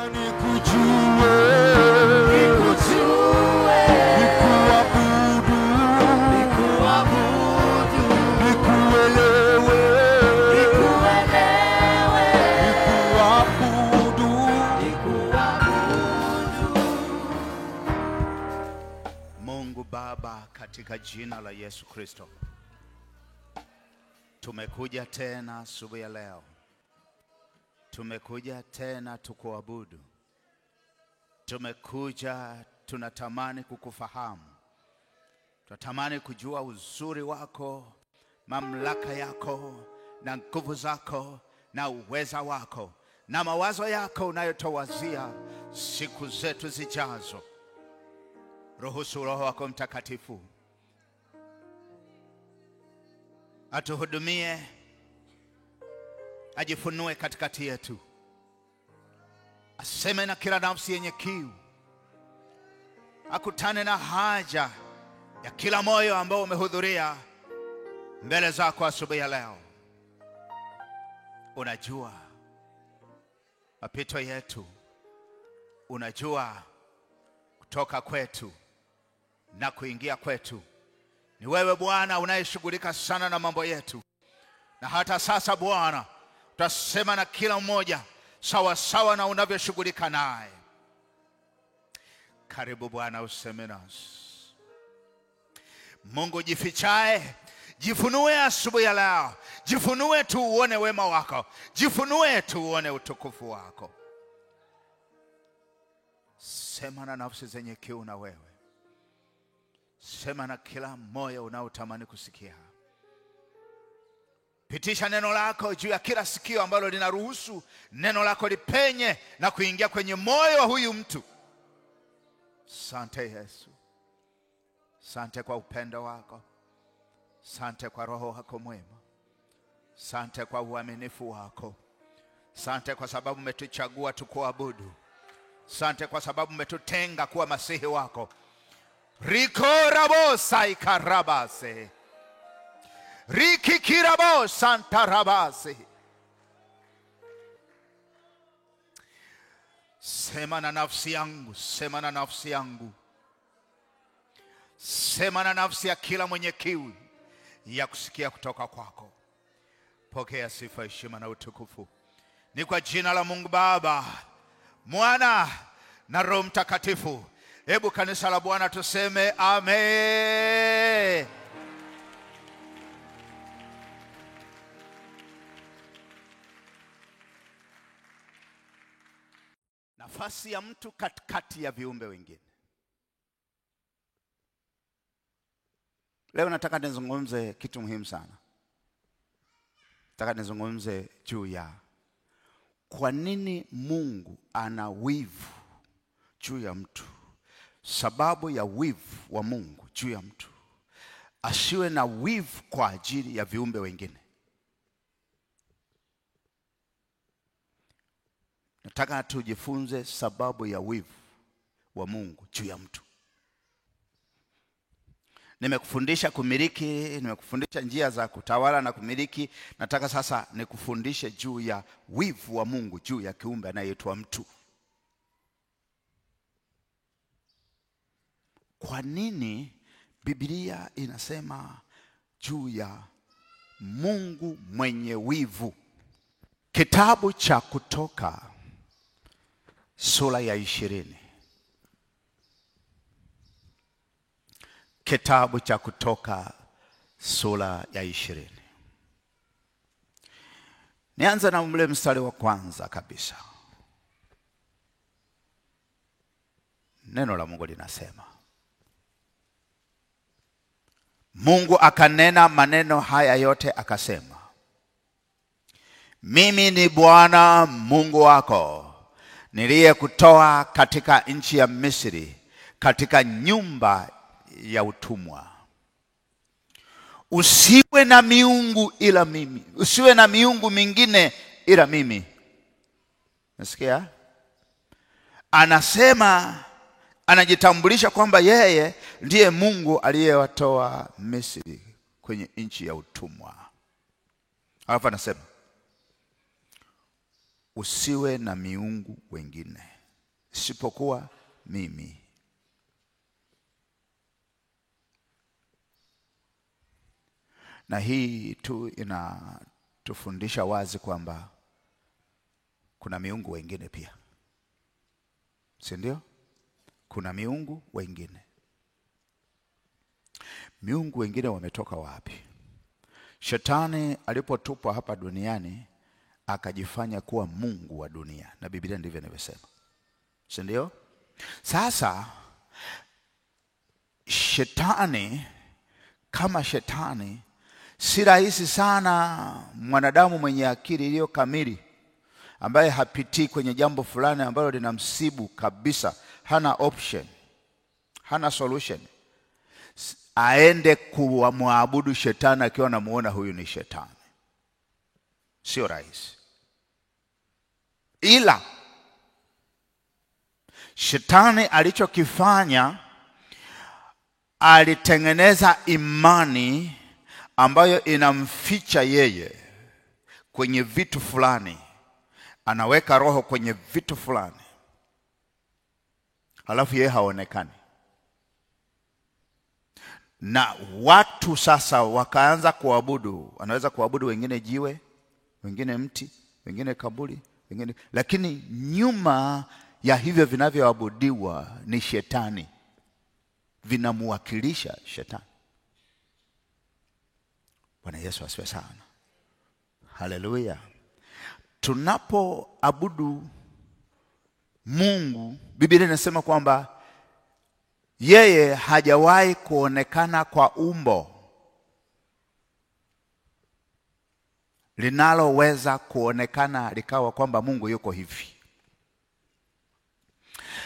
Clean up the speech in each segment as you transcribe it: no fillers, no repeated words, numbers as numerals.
Nikujue, nikujue, nikuabudu, nikuabudu, nikuelewe, nikuelewe, nikuabudu, nikuabudu. Mungu Baba, katika jina la Yesu Kristo, tumekuja tena asubuhi ya leo. Tumekuja tena tukuabudu. Tumekuja, tunatamani kukufahamu. Tunatamani kujua uzuri wako, mamlaka yako, na nguvu zako, na uweza wako, na mawazo yako unayotowazia siku zetu zijazo. Ruhusu Roho wako Mtakatifu atuhudumie, ajifunue katikati yetu, aseme na kila nafsi yenye kiu, akutane na haja ya kila moyo ambao umehudhuria mbele zako asubuhi ya leo. Unajua mapito yetu, unajua kutoka kwetu na kuingia kwetu. Ni wewe Bwana unayeshughulika sana na mambo yetu. Na hata sasa Bwana, utasema na kila mmoja sawa sawa na unavyoshughulika naye. Karibu Bwana, useme nasi. Mungu jifichae, jifunue asubuhi ya leo. Jifunue tuuone wema wako. Jifunue tuuone utukufu wako. Sema na nafsi zenye kiu na wewe. Sema na kila moyo unaotamani kusikia. Pitisha neno lako juu ya kila sikio ambalo linaruhusu neno lako lipenye na kuingia kwenye moyo wa huyu mtu. Sante Yesu. Sante kwa upendo wako. Sante kwa Roho wako mwema. Sante kwa uaminifu wako. Sante kwa sababu umetuchagua tukuabudu. Sante kwa sababu umetutenga kuwa masihi wako. Rikorabo saikarabase. Rikikirabo santarabase. Sema na nafsi yangu, sema na nafsi yangu. Sema na nafsi ya kila mwenye kiu ya kusikia kutoka kwako. Pokea sifa, heshima na utukufu. Ni kwa jina la Mungu Baba, Mwana na Roho Mtakatifu. Hebu kanisa la Bwana tuseme amen. Nafasi ya mtu katikati ya viumbe wengine. Leo nataka nizungumze kitu muhimu sana. Nataka nizungumze juu ya kwa nini Mungu ana wivu juu ya mtu. Sababu ya wivu wa Mungu juu ya mtu. Asiwe na wivu kwa ajili ya viumbe wengine. Nataka tujifunze sababu ya wivu wa Mungu juu ya mtu. Nimekufundisha kumiliki, nimekufundisha njia za kutawala na kumiliki. Nataka sasa nikufundishe juu ya wivu wa Mungu juu ya kiumbe anayeitwa mtu. Kwa nini Biblia inasema juu ya Mungu mwenye wivu? Kitabu cha Kutoka sura ya 20. Kitabu cha Kutoka sura ya 20. Nianza na mle mstari wa kwanza kabisa. Neno la Mungu linasema, Mungu akanena maneno haya yote akasema, mimi ni Bwana Mungu wako, niliyekutoa katika nchi ya Misri, katika nyumba ya utumwa. Usiwe na miungu ila mimi. Usiwe na miungu mingine ila mimi. Nasikia? Anasema, anajitambulisha kwamba yeye ndiye Mungu aliyewatoa Misri kwenye nchi ya utumwa. Alafu anasema, usiwe na miungu wengine. isipokuwa mimi. Na hii tu inatufundisha wazi kwamba kuna miungu wengine pia, si ndio? Kuna miungu wengine. Miungu wengine wametoka wapi? Shetani alipotupwa hapa duniani akajifanya kuwa mungu wa dunia, na Biblia ndivyo inavyosema, si ndio? Sasa shetani kama shetani, si rahisi sana mwanadamu mwenye akili iliyo kamili, ambaye hapitii kwenye jambo fulani ambalo linamsibu kabisa, hana option, hana solution, aende kumwabudu shetani akiwa anamuona huyu ni shetani. Sio rahisi. Ila shetani alichokifanya, alitengeneza imani ambayo inamficha yeye kwenye vitu fulani. Anaweka roho kwenye vitu fulani, halafu yeye haonekani. Na watu sasa wakaanza kuabudu. Anaweza kuabudu wengine jiwe, wengine mti, wengine kaburi, wengine, lakini nyuma ya hivyo vinavyoabudiwa ni shetani, vinamuwakilisha shetani. Bwana Yesu asifiwe sana. Haleluya. Tunapoabudu Mungu, Biblia inasema kwamba yeye hajawahi kuonekana kwa umbo linaloweza kuonekana likawa kwamba Mungu yuko hivi.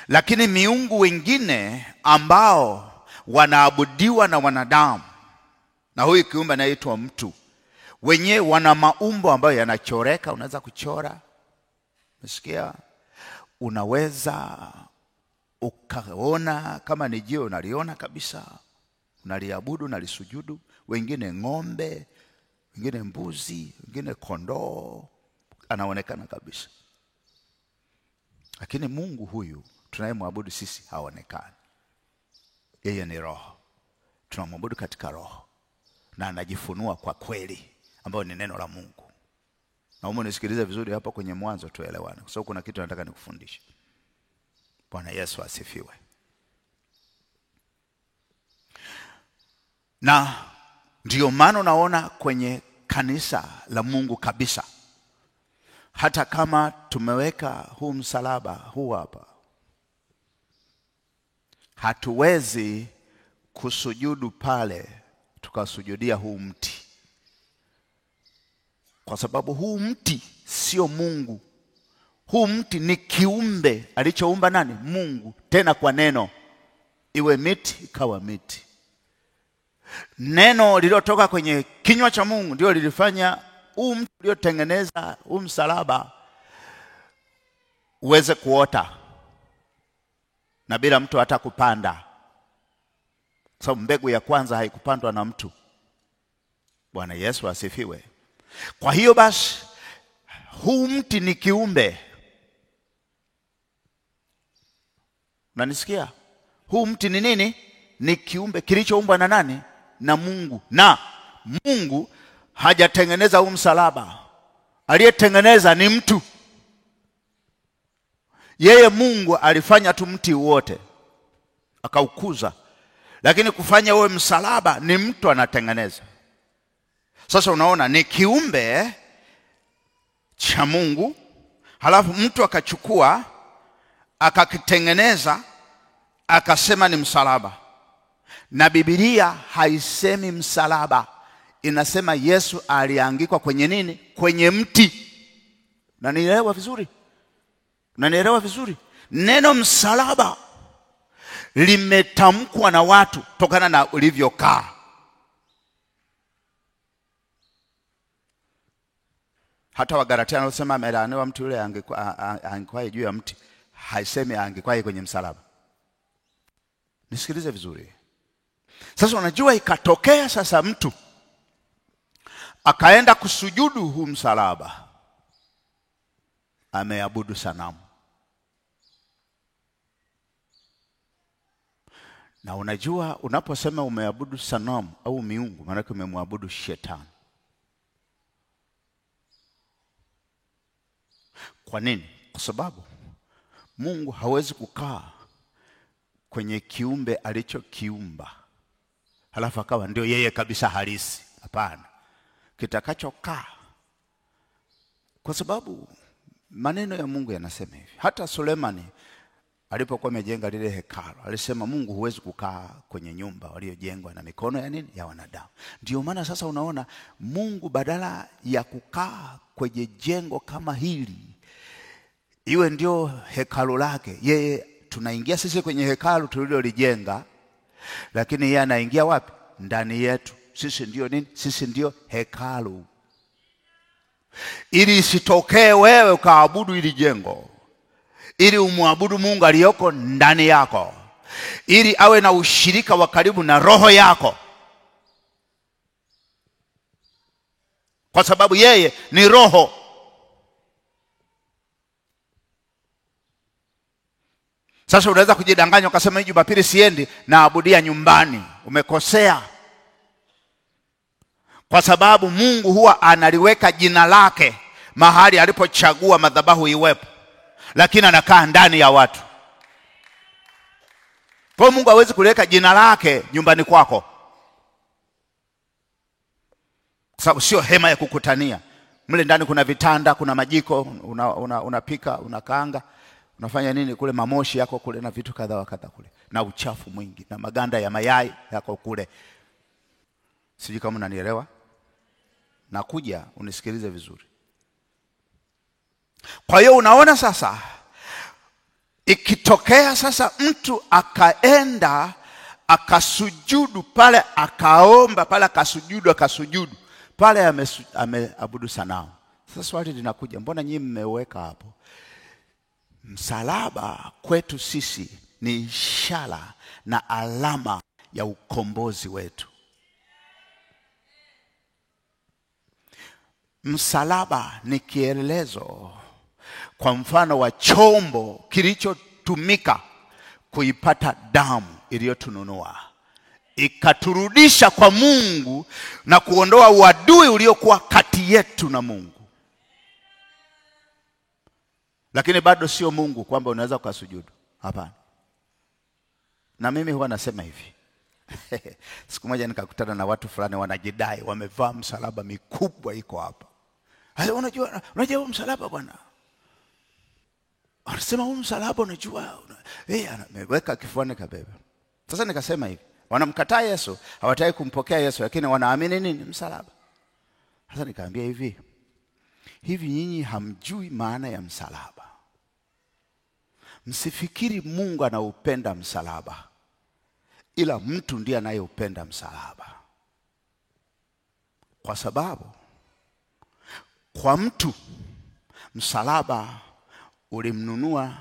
Lakini miungu wengine ambao wanaabudiwa na wanadamu, na huyu kiumbe anaitwa mtu, wenyewe wana maumbo ambayo yanachoreka. Unaweza kuchora, unasikia, unaweza ukaona kama ni jiwe unaliona kabisa, unaliabudu, unalisujudu. Wengine ng'ombe, wengine mbuzi, wengine kondoo, anaonekana kabisa. Lakini Mungu huyu tunayemwabudu sisi haonekani. Yeye ni roho. Tunamwabudu katika roho, na anajifunua kwa kweli ambayo ni neno la Mungu. Naomba unisikilize vizuri hapa kwenye mwanzo tuelewane, kwa sababu kuna kitu nataka nikufundishe. Bwana Yesu asifiwe. Na ndio maana unaona kwenye kanisa la Mungu kabisa, hata kama tumeweka huu msalaba huu hapa, hatuwezi kusujudu pale tukasujudia huu mti, kwa sababu huu mti sio Mungu. Huu mti ni kiumbe alichoumba nani? Mungu, tena kwa neno. Iwe miti ikawa miti. Neno lililotoka kwenye kinywa cha Mungu ndio lilifanya huu mti uliotengeneza huu msalaba uweze kuota, na bila mtu hata kupanda, sababu mbegu ya kwanza haikupandwa na mtu. Bwana Yesu asifiwe. Kwa hiyo basi huu mti ni kiumbe. Unanisikia? Huu mti ni nini? Ni kiumbe kilichoumbwa na nani? Na Mungu. Na Mungu hajatengeneza huu msalaba. Aliyetengeneza ni mtu. Yeye Mungu alifanya tu mti wote, akaukuza. Lakini kufanya uwe msalaba ni mtu anatengeneza. Sasa unaona ni kiumbe cha Mungu, halafu mtu akachukua akakitengeneza akasema ni msalaba. Na Biblia haisemi msalaba, inasema Yesu aliangikwa kwenye nini? Kwenye mti. Unanielewa vizuri? Unanielewa vizuri? Neno msalaba limetamkwa na watu tokana na ulivyokaa. Hata Wagalatia wanasema amelaaniwa mtu yule angikwaye juu ya mti, haisemi angikwaye kwenye msalaba. Nisikilize vizuri. Sasa unajua ikatokea sasa mtu akaenda kusujudu huu msalaba, ameabudu sanamu. Na unajua unaposema umeabudu sanamu au miungu, maana yake umemwabudu shetani. Kwa nini? Kwa sababu Mungu hawezi kukaa kwenye kiumbe alichokiumba halafu akawa ndio yeye kabisa halisi. Hapana. Kitakachokaa, kwa sababu maneno ya Mungu yanasema hivi. Hata Sulemani alipokuwa amejenga lile hekalu alisema Mungu huwezi kukaa kwenye nyumba waliojengwa na mikono ya nini? Ya wanadamu. Ndio maana sasa unaona Mungu badala ya kukaa kwenye jengo kama hili iwe ndio hekalu lake, yeye tunaingia sisi kwenye hekalu tulilolijenga, lakini yeye anaingia wapi? Ndani yetu. Sisi ndio nini? Sisi ndio hekalu. Ili isitokee wewe ukaabudu ili jengo, ili umwabudu Mungu aliyoko ndani yako, ili awe na ushirika wa karibu na roho yako, kwa sababu yeye ni roho. Sasa unaweza kujidanganya ukasema hii Jumapili siendi, naabudia nyumbani. Umekosea. Kwa sababu Mungu huwa analiweka jina lake mahali alipochagua madhabahu iwepo, lakini anakaa ndani ya watu. Kwa Mungu hawezi kuliweka jina lake nyumbani kwako, kwa sababu sio hema ya kukutania. Mle ndani kuna vitanda, kuna majiko, unapika, unakaanga, unafanya nini kule, mamoshi yako kule na vitu kadha wa kadha kule, na uchafu mwingi na maganda ya mayai yako kule. Sijui kama unanielewa. Nakuja unisikilize vizuri. Kwa hiyo unaona sasa, ikitokea sasa mtu akaenda akasujudu pale, akaomba pale, akasujudu pale, ameabudu sanamu. Sasa swali linakuja, mbona nyinyi mmeweka hapo? Msalaba kwetu sisi ni ishara na alama ya ukombozi wetu. Msalaba ni kielelezo kwa mfano wa chombo kilichotumika kuipata damu iliyotununua, ikaturudisha kwa Mungu na kuondoa uadui uliokuwa kati yetu na Mungu. Lakini bado sio Mungu kwamba unaweza ukasujudu. Hapana. Na mimi huwa nasema hivi. Siku moja nikakutana na watu fulani wanajidai wamevaa msalaba mikubwa iko hapa. Sasa unajua huu msalaba bwana. Anasema huu msalaba unajua, ameweka kifuani kabeba. Sasa nikasema hivi, wanamkataa Yesu, hawataki kumpokea Yesu, lakini wanaamini nini? Msalaba. Sasa nikaambia hivi, hivi nyinyi hamjui maana ya msalaba. Msifikiri Mungu anaupenda msalaba, ila mtu ndiye anayeupenda msalaba. Kwa sababu kwa mtu msalaba ulimnunua,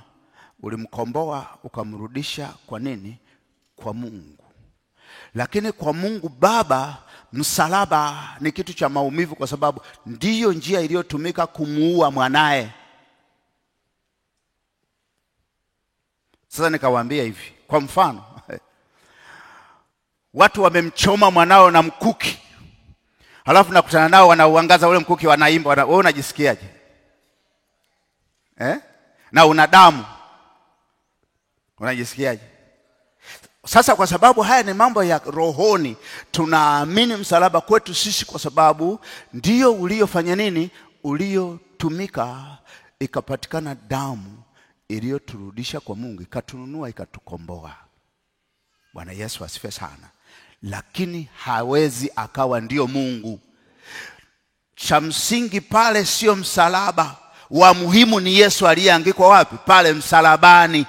ulimkomboa, ukamrudisha kwa nini? Kwa Mungu. Lakini kwa Mungu Baba msalaba ni kitu cha maumivu, kwa sababu ndiyo njia iliyotumika kumuua mwanae. Sasa nikawaambia hivi, kwa mfano watu wamemchoma mwanao na mkuki, halafu nakutana nao wanauangaza ule mkuki, wanaimba, wewe unajisikiaje? Na una damu, unajisikiaje? Sasa kwa sababu haya ni mambo ya rohoni, tunaamini msalaba kwetu sisi kwa sababu ndio uliofanya nini? Uliotumika, ikapatikana damu iliyoturudisha kwa Mungu, ikatununua, ikatukomboa. Bwana Yesu asifiwe sana. Lakini hawezi akawa ndio Mungu. Cha msingi pale sio msalaba. Wa muhimu ni Yesu aliyeangikwa wapi? Pale msalabani.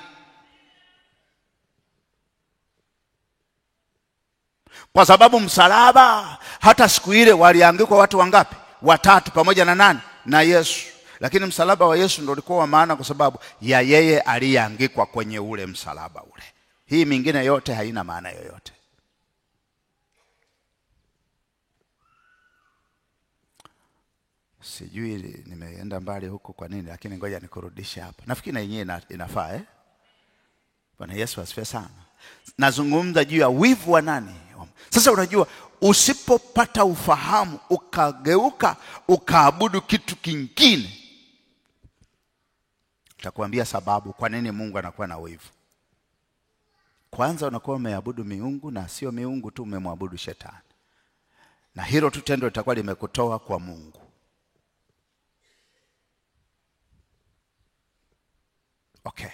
Kwa sababu msalaba, hata siku ile waliangikwa watu wangapi? Watatu pamoja na nani? Na Yesu. Lakini msalaba wa Yesu ndio ulikuwa wa maana kwa sababu ya yeye aliyeangikwa kwenye ule msalaba ule. Hii mingine yote haina maana yoyote. Sijui nimeenda mbali huko kwa nini, lakini ngoja nikurudishe hapa. Nafikiri na yenyewe inafaa, eh? Bwana Yesu asifiwe sana. Nazungumza juu ya wivu wa nani? Sasa unajua, usipopata ufahamu ukageuka ukaabudu kitu kingine, nitakwambia sababu kwa nini Mungu anakuwa na wivu. Kwanza unakuwa umeabudu miungu, na sio miungu tu, umemwabudu shetani. Na hilo tu tendo litakuwa limekutoa kwa Mungu. Okay.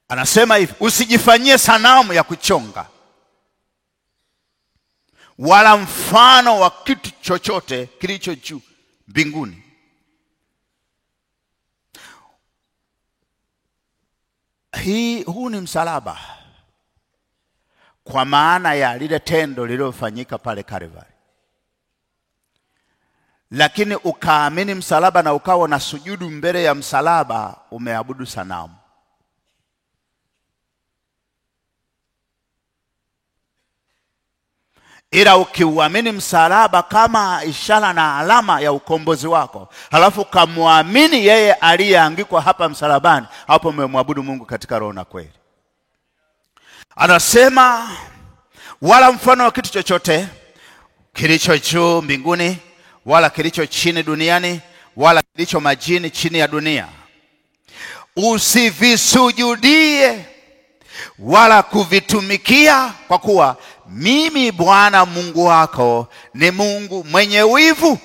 Anasema hivi, usijifanyie sanamu ya kuchonga wala mfano wa kitu chochote kilicho juu mbinguni. Huu ni msalaba, kwa maana ya lile tendo lililofanyika pale Calvary. Lakini ukaamini msalaba na ukawa na sujudu mbele ya msalaba, umeabudu sanamu. Ila ukiuamini msalaba kama ishara na alama ya ukombozi wako, halafu ukamwamini yeye aliyeangikwa hapa msalabani, hapo umemwabudu Mungu katika roho na kweli. Anasema wala mfano wa kitu chochote kilicho juu mbinguni, wala kilicho chini duniani, wala kilicho majini chini ya dunia, usivisujudie wala kuvitumikia, kwa kuwa mimi Bwana Mungu wako ni Mungu mwenye wivu,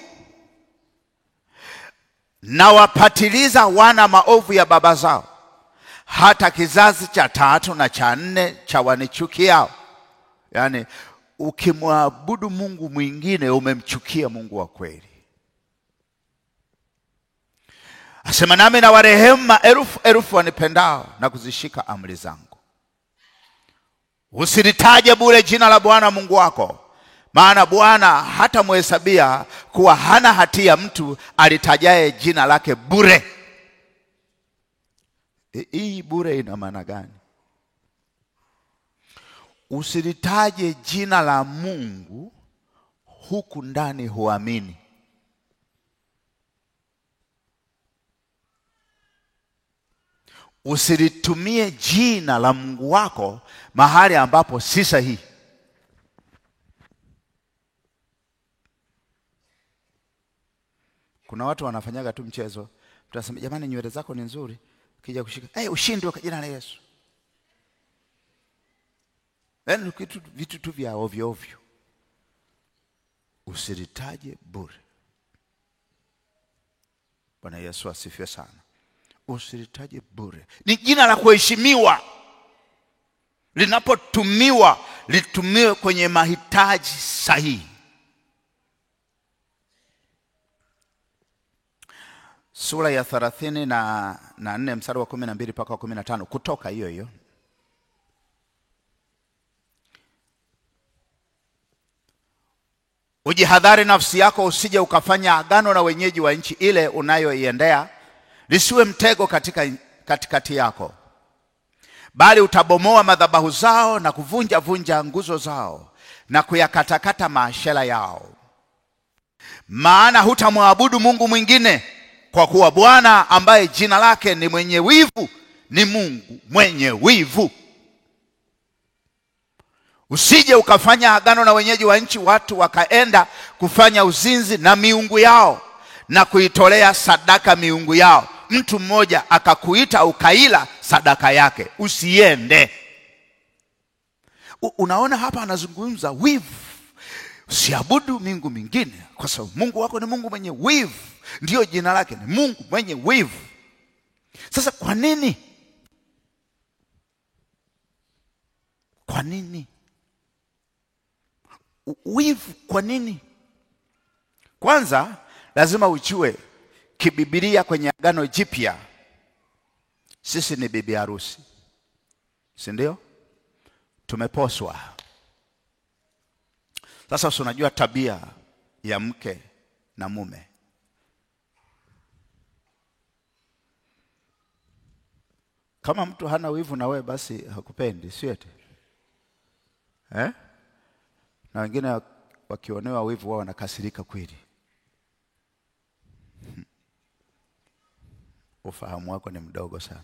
na wapatiliza wana maovu ya baba zao hata kizazi cha 3 na cha 4 cha wanichukiao. Yaani ukimwabudu Mungu mwingine umemchukia Mungu wa kweli. Asema nami na warehemu maelfu elfu wanipendao na kuzishika amri zangu. Usilitaje bure jina la Bwana Mungu wako, maana Bwana hatamhesabia kuwa hana hatia mtu alitajaye jina lake bure. Hii bure ina maana gani? Usilitaje jina la Mungu huku ndani huamini. Usilitumie jina la Mungu wako mahali ambapo si sahihi. Kuna watu wanafanyaga tu mchezo. Mtu anasema jamani, nywele zako ni nzuri. Kija kushika, "Hey, ushindi kwa jina la Yesu." Yaani vitu tu vya ovyo ovyo. Usilitaje bure. Bwana Yesu asifiwe sana. Usilitaje bure. Ni jina la kuheshimiwa. Linapotumiwa, litumiwe kwenye mahitaji sahihi. Sura ya 34 mstari wa 12 mpaka 15, Kutoka hiyo hiyo. Ujihadhari nafsi yako usije ukafanya agano na wenyeji wa nchi ile unayoiendea, lisiwe mtego katika katikati yako. Bali utabomoa madhabahu zao na kuvunja vunja nguzo zao na kuyakatakata maashera yao. Maana hutamwabudu Mungu mwingine, kwa kuwa Bwana ambaye jina lake ni mwenye wivu ni Mungu mwenye wivu. Usije ukafanya agano na wenyeji wa nchi, watu wakaenda kufanya uzinzi na miungu yao na kuitolea sadaka miungu yao. Mtu mmoja akakuita ukaila sadaka yake. Usiende. Unaona hapa anazungumza wivu. Usiabudu miungu mingine, kwa sababu Mungu wako ni Mungu mwenye wivu. Ndiyo jina lake ni Mungu mwenye wivu. Sasa kwa nini? Kwa nini? Wivu kwa nini? Kwanza lazima ujue kibibilia kwenye Agano Jipya sisi ni bibi harusi. Si ndio? Tumeposwa. Sasa unajua tabia ya mke na mume. Kama mtu hana wivu na wewe basi hakupendi, sio eti? Eh? Na wengine wakionewa wivu wao wanakasirika kweli. Ufahamu wako ni mdogo sana.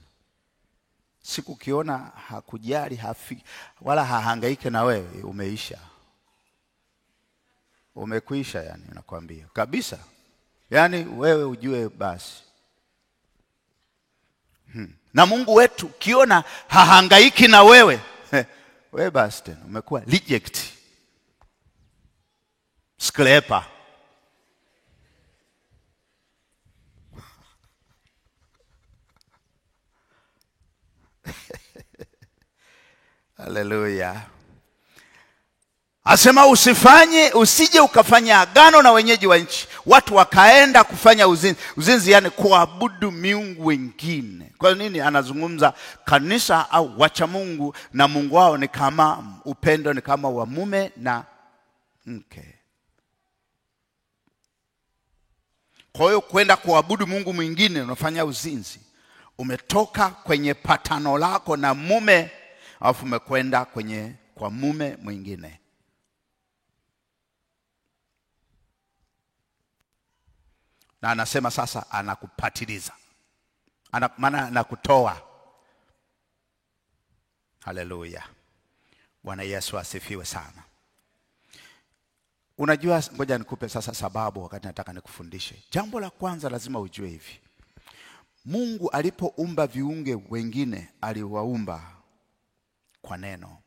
Siku ukiona hakujali, hafi wala hahangaike na wewe, umeisha. Umekwisha, yani nakwambia kabisa. Yani wewe ujue basi. Na Mungu wetu ukiona hahangaiki na wewe, wewe basi tena umekuwa reject. Scraper. Haleluya. Asema usifanye, usije ukafanya agano na wenyeji wa nchi. Watu wakaenda kufanya uzinzi. Uzinzi yani kuabudu miungu wengine. Kwa nini anazungumza kanisa au wacha Mungu na Mungu wao ni kama upendo, ni kama wa mume na mke. Kwa hiyo kwenda kuabudu Mungu mwingine unafanya uzinzi. Umetoka kwenye patano lako na mume, alafu umekwenda kwenye kwa mume mwingine. Na anasema sasa anakupatiliza. Maana anakutoa. Haleluya. Bwana Yesu asifiwe sana. Unajua, ngoja nikupe sasa sababu wakati nataka nikufundishe. Jambo la kwanza lazima ujue hivi. Mungu alipoumba viunge wengine aliwaumba kwa neno.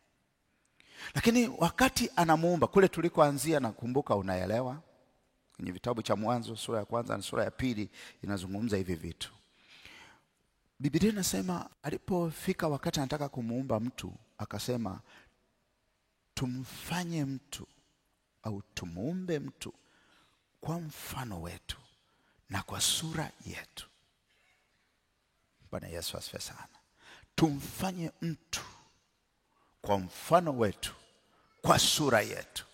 Lakini wakati anamuumba kule tulikoanzia, nakumbuka unaelewa, kwenye vitabu cha Mwanzo sura ya kwanza na sura ya pili inazungumza hivi vitu. Biblia inasema alipofika wakati anataka kumuumba mtu, akasema tumfanye mtu au tumuumbe mtu kwa mfano wetu na kwa sura yetu. Bwana Yesu asifiwe sana. Tumfanye mtu kwa mfano wetu, kwa sura yetu.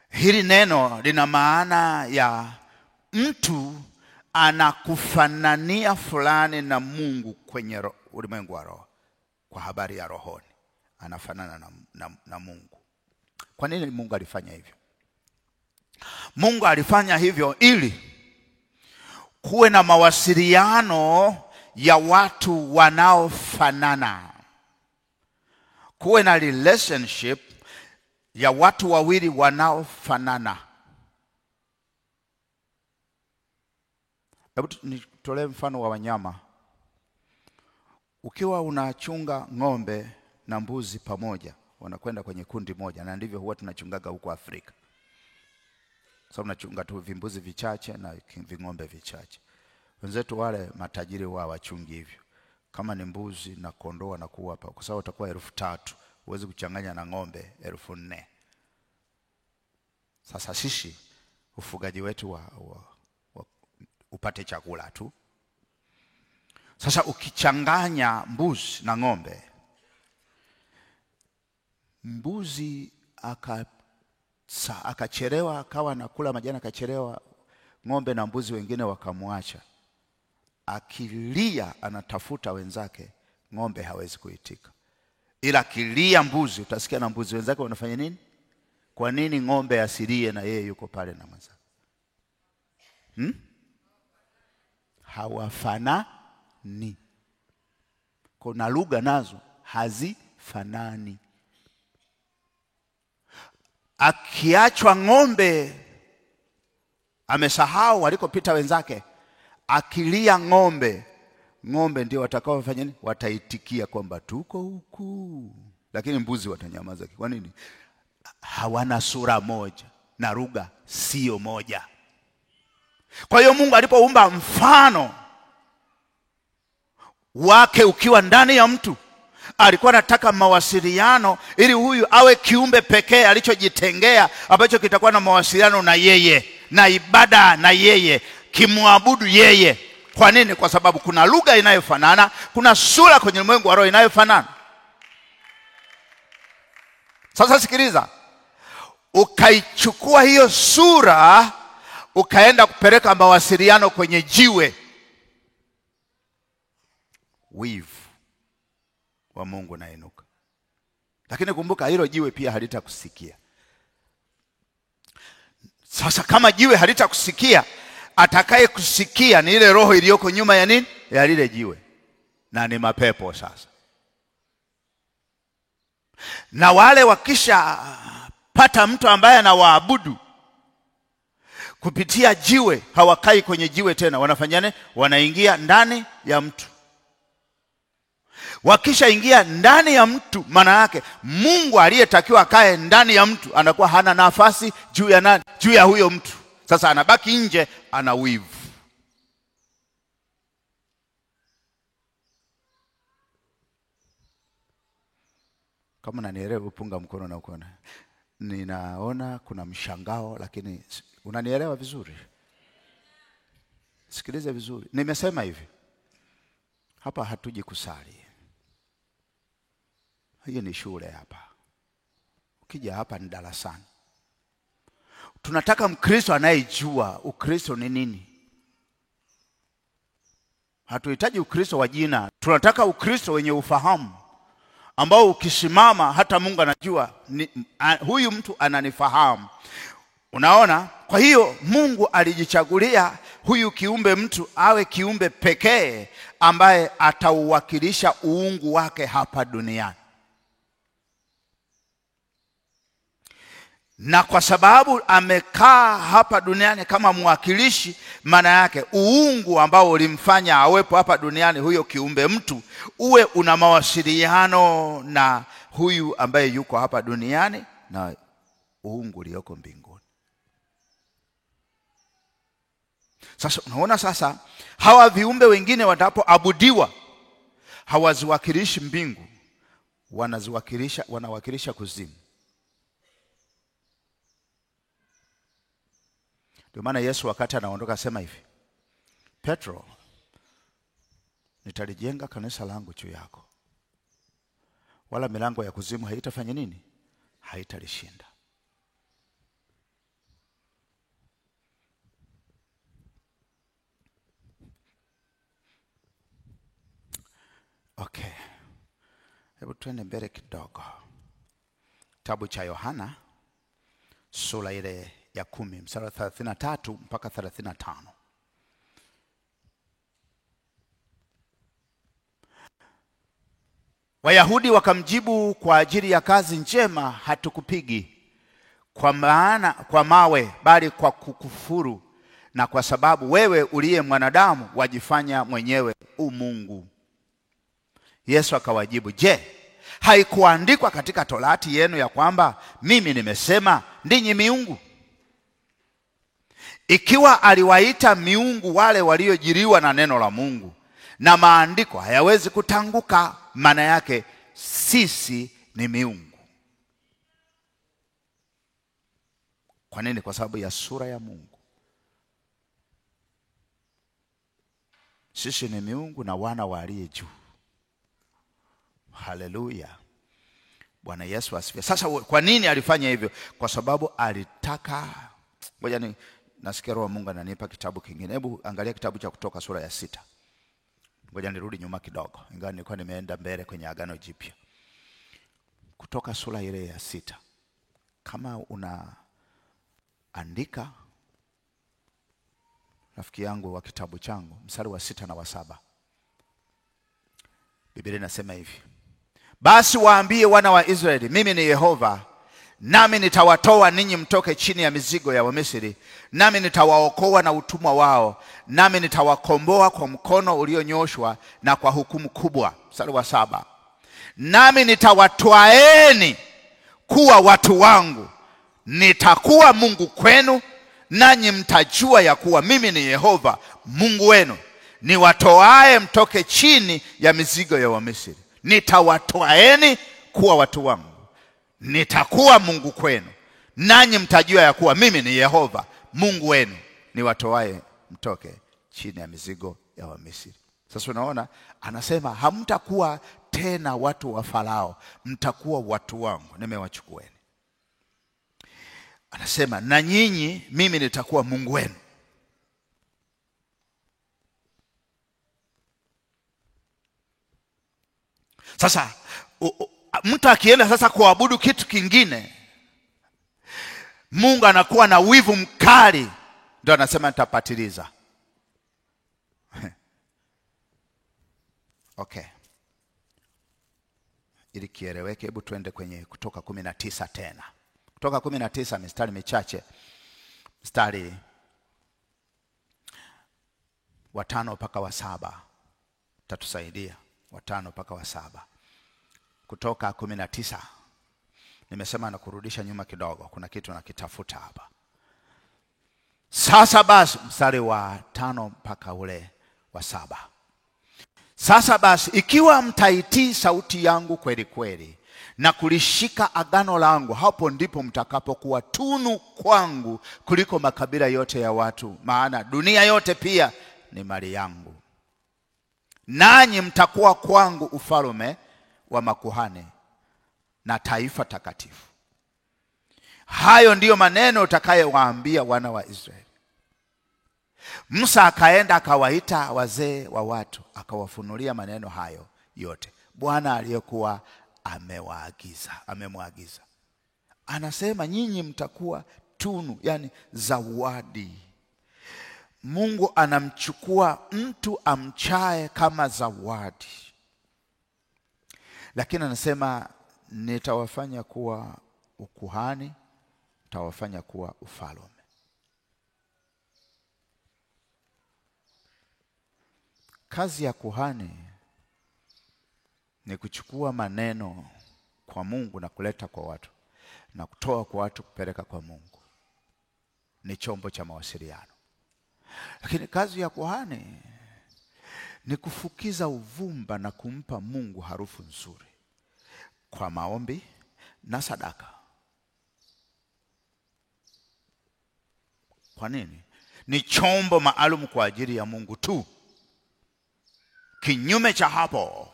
Hili neno lina maana ya mtu anakufanania fulani na Mungu kwenye ulimwengu wa roho. Kwa habari ya rohoni anafanana na Mungu. Kwa nini Mungu alifanya hivyo? Mungu alifanya hivyo ili kuwe na mawasiliano ya watu wanaofanana. Kuwe na relationship ya watu wawili wanaofanana. Hebu nitolee mfano wa wanyama. Ukiwa unachunga ng'ombe na mbuzi pamoja, wanakwenda kwenye kundi moja, na ndivyo huwa tunachungaga huko Afrika. Sababu tunachunga tu vimbuzi vichache na ving'ombe vichache. Wenzetu wale matajiri wao wachungi hivyo. Kama ni mbuzi na kondoo na kuwa hapa, kwa sababu utakuwa 3,000, huwezi kuchanganya na ng'ombe 4,000. Sasa sisi ufugaji wetu wa upate chakula tu. Sasa ukichanganya mbuzi na ng'ombe, mbuzi akachelewa, akawa anakula majani akachelewa, ng'ombe na mbuzi wengine wakamwacha. Akilia anatafuta wenzake, ng'ombe hawezi kuitika. Ila akilia mbuzi, utasikia na mbuzi wenzake wanafanya nini? Kwa nini ng'ombe asilie na yeye yuko pale na mwenzake? Hawafanani. Kuna lugha nazo hazifanani. Akiachwa ng'ombe amesahau walikopita wenzake, akilia ng'ombe, ng'ombe ndio watakaofanya nini? Wataitikia kwamba tuko huku. Lakini mbuzi watanyamaza. Kwa nini? Hawana sura moja na lugha sio moja. Kwa hiyo Mungu alipoumba mfano wake ukiwa ndani ya mtu, alikuwa anataka mawasiliano ili huyu awe kiumbe pekee alichojitengea ambacho kitakuwa na mawasiliano na yeye, na ibada na yeye, kimwabudu yeye. Kwa nini? Kwa sababu kuna lugha inayofanana, kuna sura kwenye ulimwengu wa roho inayofanana. Sasa sikiliza, ukaichukua hiyo sura ukaenda kupeleka mawasiliano kwenye jiwe, wivu wa Mungu nainuka. Lakini kumbuka hilo jiwe pia halitakusikia. Sasa kama jiwe halitakusikia, atakaye kusikia ni ile roho iliyoko nyuma ya nini? Ya lile jiwe. Na ni mapepo sasa. Na wale wakisha pata mtu ambaye anawaabudu kupitia jiwe, hawakai kwenye jiwe tena, wanafanyane, wanaingia ndani ya mtu. Wakishaingia ndani ya mtu, maana yake Mungu aliyetakiwa akae ndani ya mtu anakuwa hana nafasi juu ya nani? Juu ya huyo mtu. Sasa anabaki nje, ana wivu. Kama unanielewa upunga mkono na ukono. Ninaona kuna mshangao, lakini unanielewa vizuri? Sikilize vizuri. Nimesema hivi, hapa hatuji kusali. Hii ni shule hapa. Ukija hapa ni darasani. Tunataka Mkristo anayejua Ukristo ni nini. Hatuhitaji Ukristo wa jina. Tunataka Ukristo wenye ufahamu, ambao ukisimama hata Mungu anajua huyu mtu ananifahamu. Unaona? Kwa hiyo Mungu alijichagulia huyu kiumbe mtu awe kiumbe pekee ambaye atauwakilisha uungu wake hapa duniani. Na kwa sababu amekaa hapa duniani kama mwakilishi, maana yake uungu ambao ulimfanya awepo hapa duniani huyo kiumbe mtu uwe una mawasiliano na huyu ambaye yuko hapa duniani na uungu ulioko mbinguni. Sasa unaona, sasa hawa viumbe wengine watapoabudiwa hawaziwakilishi mbingu, wanawakilisha kuzimu. Ndio maana Yesu wakati anaondoka asema hivi, Petro, nitalijenga kanisa langu juu yako, wala milango ya kuzimu haitafanya nini? Haitalishinda. Okay. Hebu tuende mbele kidogo. Kitabu cha Yohana sura ile ya 10 mstari wa 33 mpaka 35. Wayahudi wakamjibu, kwa ajili ya kazi njema hatukupigi kwa maana kwa mawe, bali kwa kukufuru, na kwa sababu wewe uliye mwanadamu wajifanya mwenyewe u Mungu. Yesu akawajibu, je, haikuandikwa katika Torati yenu ya kwamba mimi nimesema ninyi miungu? Ikiwa aliwaita miungu wale waliojiriwa na neno la Mungu, na maandiko hayawezi kutanguka, maana yake sisi ni miungu. Kwa nini? Kwa sababu ya sura ya Mungu. Sisi ni miungu na wana wa aliye juu. Haleluya. Bwana Yesu asifiwe. Sasa kwa nini alifanya hivyo? Kwa sababu alitaka. Ngoja ni nasikia Roho Mungu ananipa kitabu kingine. Hebu angalia kitabu cha Kutoka sura ya 6. Ngoja nirudi nyuma kidogo, ingawa nilikuwa nimeenda mbele kwenye Agano Jipya. Kutoka sura ile ya 6. Kama unaandika, rafiki yangu wa kitabu changu, mstari wa 6 na wa 7. Biblia inasema hivi: basi waambie wana wa Israeli, mimi ni Yehova, nami nitawatoa ninyi mtoke chini ya mizigo ya Wamisri, nami nitawaokoa na utumwa wao, nami nitawakomboa kwa mkono ulionyoshwa na kwa hukumu kubwa. Mstari wa 7. Nami nitawatwaeni kuwa watu wangu, nitakuwa Mungu kwenu, nanyi mtajua ya kuwa mimi ni Yehova Mungu wenu, niwatoae mtoke chini ya mizigo ya Wamisri. Nitawatwaeni kuwa watu wangu, nitakuwa Mungu kwenu, nanyi mtajua ya kuwa mimi ni Yehova Mungu wenu, niwatoae mtoke chini ya mizigo ya Wamisri. Sasa unaona, anasema hamtakuwa tena watu wa Farao, mtakuwa watu wangu, nimewachukueni. Anasema na nyinyi mimi nitakuwa Mungu wenu. Sasa mtu akienda sasa kuabudu kitu kingine, Mungu anakuwa na wivu mkali, ndio anasema nitapatiliza. Okay. Ili kieleweke, hebu tuende kwenye Kutoka 19 tena. Kutoka 19 mistari michache. Mstari wa 5 mpaka wa 7 tatusaidia. Wa 5 mpaka wa 7. Kutoka 19. Nimesema na kurudisha nyuma kidogo, kuna kitu nakitafuta hapa. Sasa basi, mstari wa 5 mpaka ule wa 7. Sasa basi, ikiwa mtaitii sauti yangu kweli kweli na kulishika agano langu, hapo ndipo mtakapokuwa tunu kwangu kuliko makabila yote ya watu, maana dunia yote pia ni mali yangu. Nanyi mtakuwa kwangu ufalme wa makuhani na taifa takatifu. Hayo ndiyo maneno utakayowaambia wana wa Israeli. Musa akaenda akawaita wazee wa watu, akawafunulia maneno hayo yote Bwana aliyekuwa amemwagiza. Anasema nyinyi mtakuwa tunu, yani zawadi. Mungu anamchukua mtu amchae kama zawadi. Lakini anasema nitawafanya kuwa ukuhani, nitawafanya kuwa ufalme. Kazi ya kuhani ni kuchukua maneno kwa Mungu na kuleta kwa watu, na kutoa kwa watu kupeleka kwa Mungu. Ni chombo cha mawasiliano. Lakini kazi ya kuhani ni kufukiza uvumba na kumpa Mungu harufu nzuri kwa maombi na sadaka. Kwa nini? Ni chombo maalum kwa ajili ya Mungu tu. Kinyume cha hapo,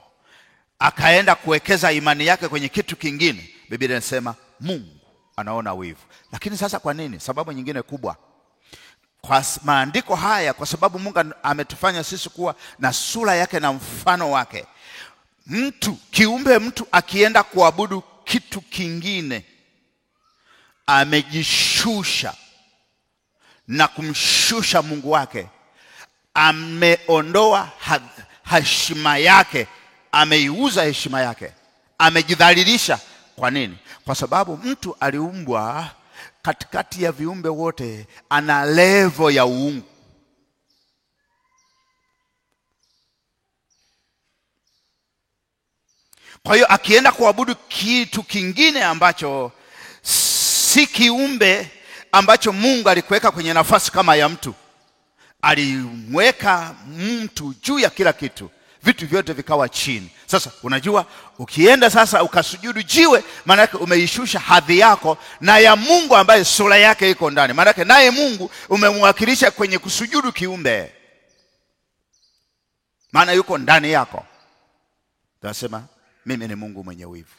akaenda kuwekeza imani yake kwenye kitu kingine, Biblia inasema Mungu anaona wivu. Lakini sasa kwa nini? Sababu nyingine kubwa kwa maandiko haya, kwa sababu Mungu ametufanya sisi kuwa na sura yake na mfano wake. Mtu, kiumbe mtu akienda kuabudu kitu kingine, amejishusha na kumshusha Mungu wake. Ameondoa heshima yake, ameiuza heshima yake, amejidhalilisha. Kwa nini? Kwa sababu mtu aliumbwa katikati ya viumbe wote, ana level ya uungu. Kwa hiyo akienda kuabudu kitu kingine ambacho si kiumbe ambacho Mungu alikuweka kwenye nafasi kama ya mtu, alimweka mtu juu ya kila kitu, vitu vyote vikawa chini. Sasa unajua ukienda sasa ukasujudu jiwe, maana yake umeishusha hadhi yako na ya Mungu ambaye sura yake iko ndani. Maana yake naye Mungu umemwakilisha kwenye kusujudu kiumbe, maana yuko ndani yako. Tunasema mimi ni Mungu mwenye wivu.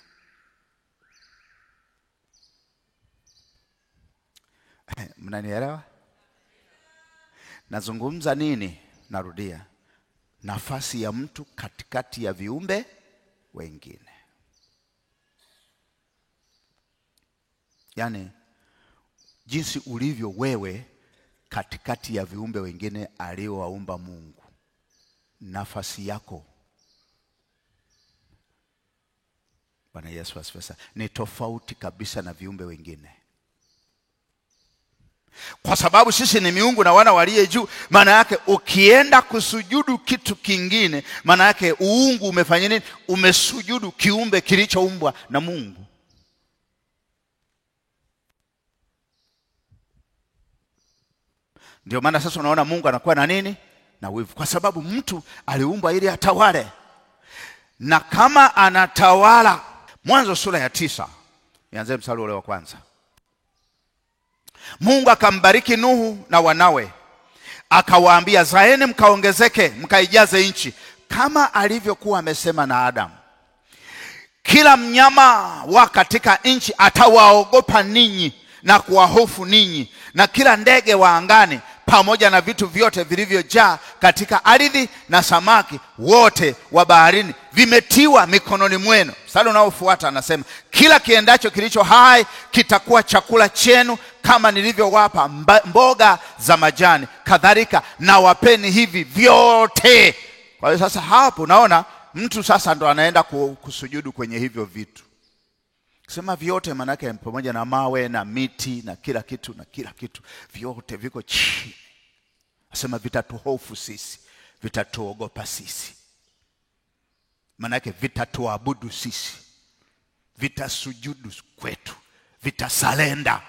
Mnanielewa? Nazungumza nini? Narudia, nafasi ya mtu katikati ya viumbe wengine. Yani jinsi ulivyo wewe katikati ya viumbe wengine aliowaumba Mungu, nafasi yako, Bwana Yesu asifiwe, ni tofauti kabisa na viumbe wengine. Kwa sababu sisi ni miungu na wana waliye juu, maana yake ukienda kusujudu kitu kingine, maana yake uungu umefanya nini? Umesujudu kiumbe kilichoumbwa na Mungu. Ndio maana sasa unaona Mungu anakuwa na nini? Na wivu. Kwa sababu mtu aliumbwa ili atawale. Na kama anatawala, Mwanzo sura ya 9, nianze mstari ule wa kwanza. Mungu akambariki Nuhu na wanawe, akawaambia, zaeni mkaongezeke, mkaijaze nchi, kama alivyokuwa amesema na Adamu. Kila mnyama wa katika nchi atawaogopa ninyi na kuwahofu ninyi, na kila ndege wa angani pamoja na vitu vyote vilivyojaa katika ardhi na samaki wote wa baharini vimetiwa mikononi mwenu. Mstari unaofuata anasema, kila kiendacho kilicho hai kitakuwa chakula chenu, kama nilivyowapa mboga za majani, kadhalika na wapeni hivi vyote. Kwa hiyo sasa hapo unaona mtu sasa ndo anaenda kusujudu kwenye hivyo vitu. Kusema vyote maana yake pamoja na mawe na miti na kila kitu na kila kitu, vyote viko chini. Asema vitatuhofu sisi, vitatuogopa sisi. Maana yake vitatuabudu sisi, vitasujudu kwetu, vitasalenda.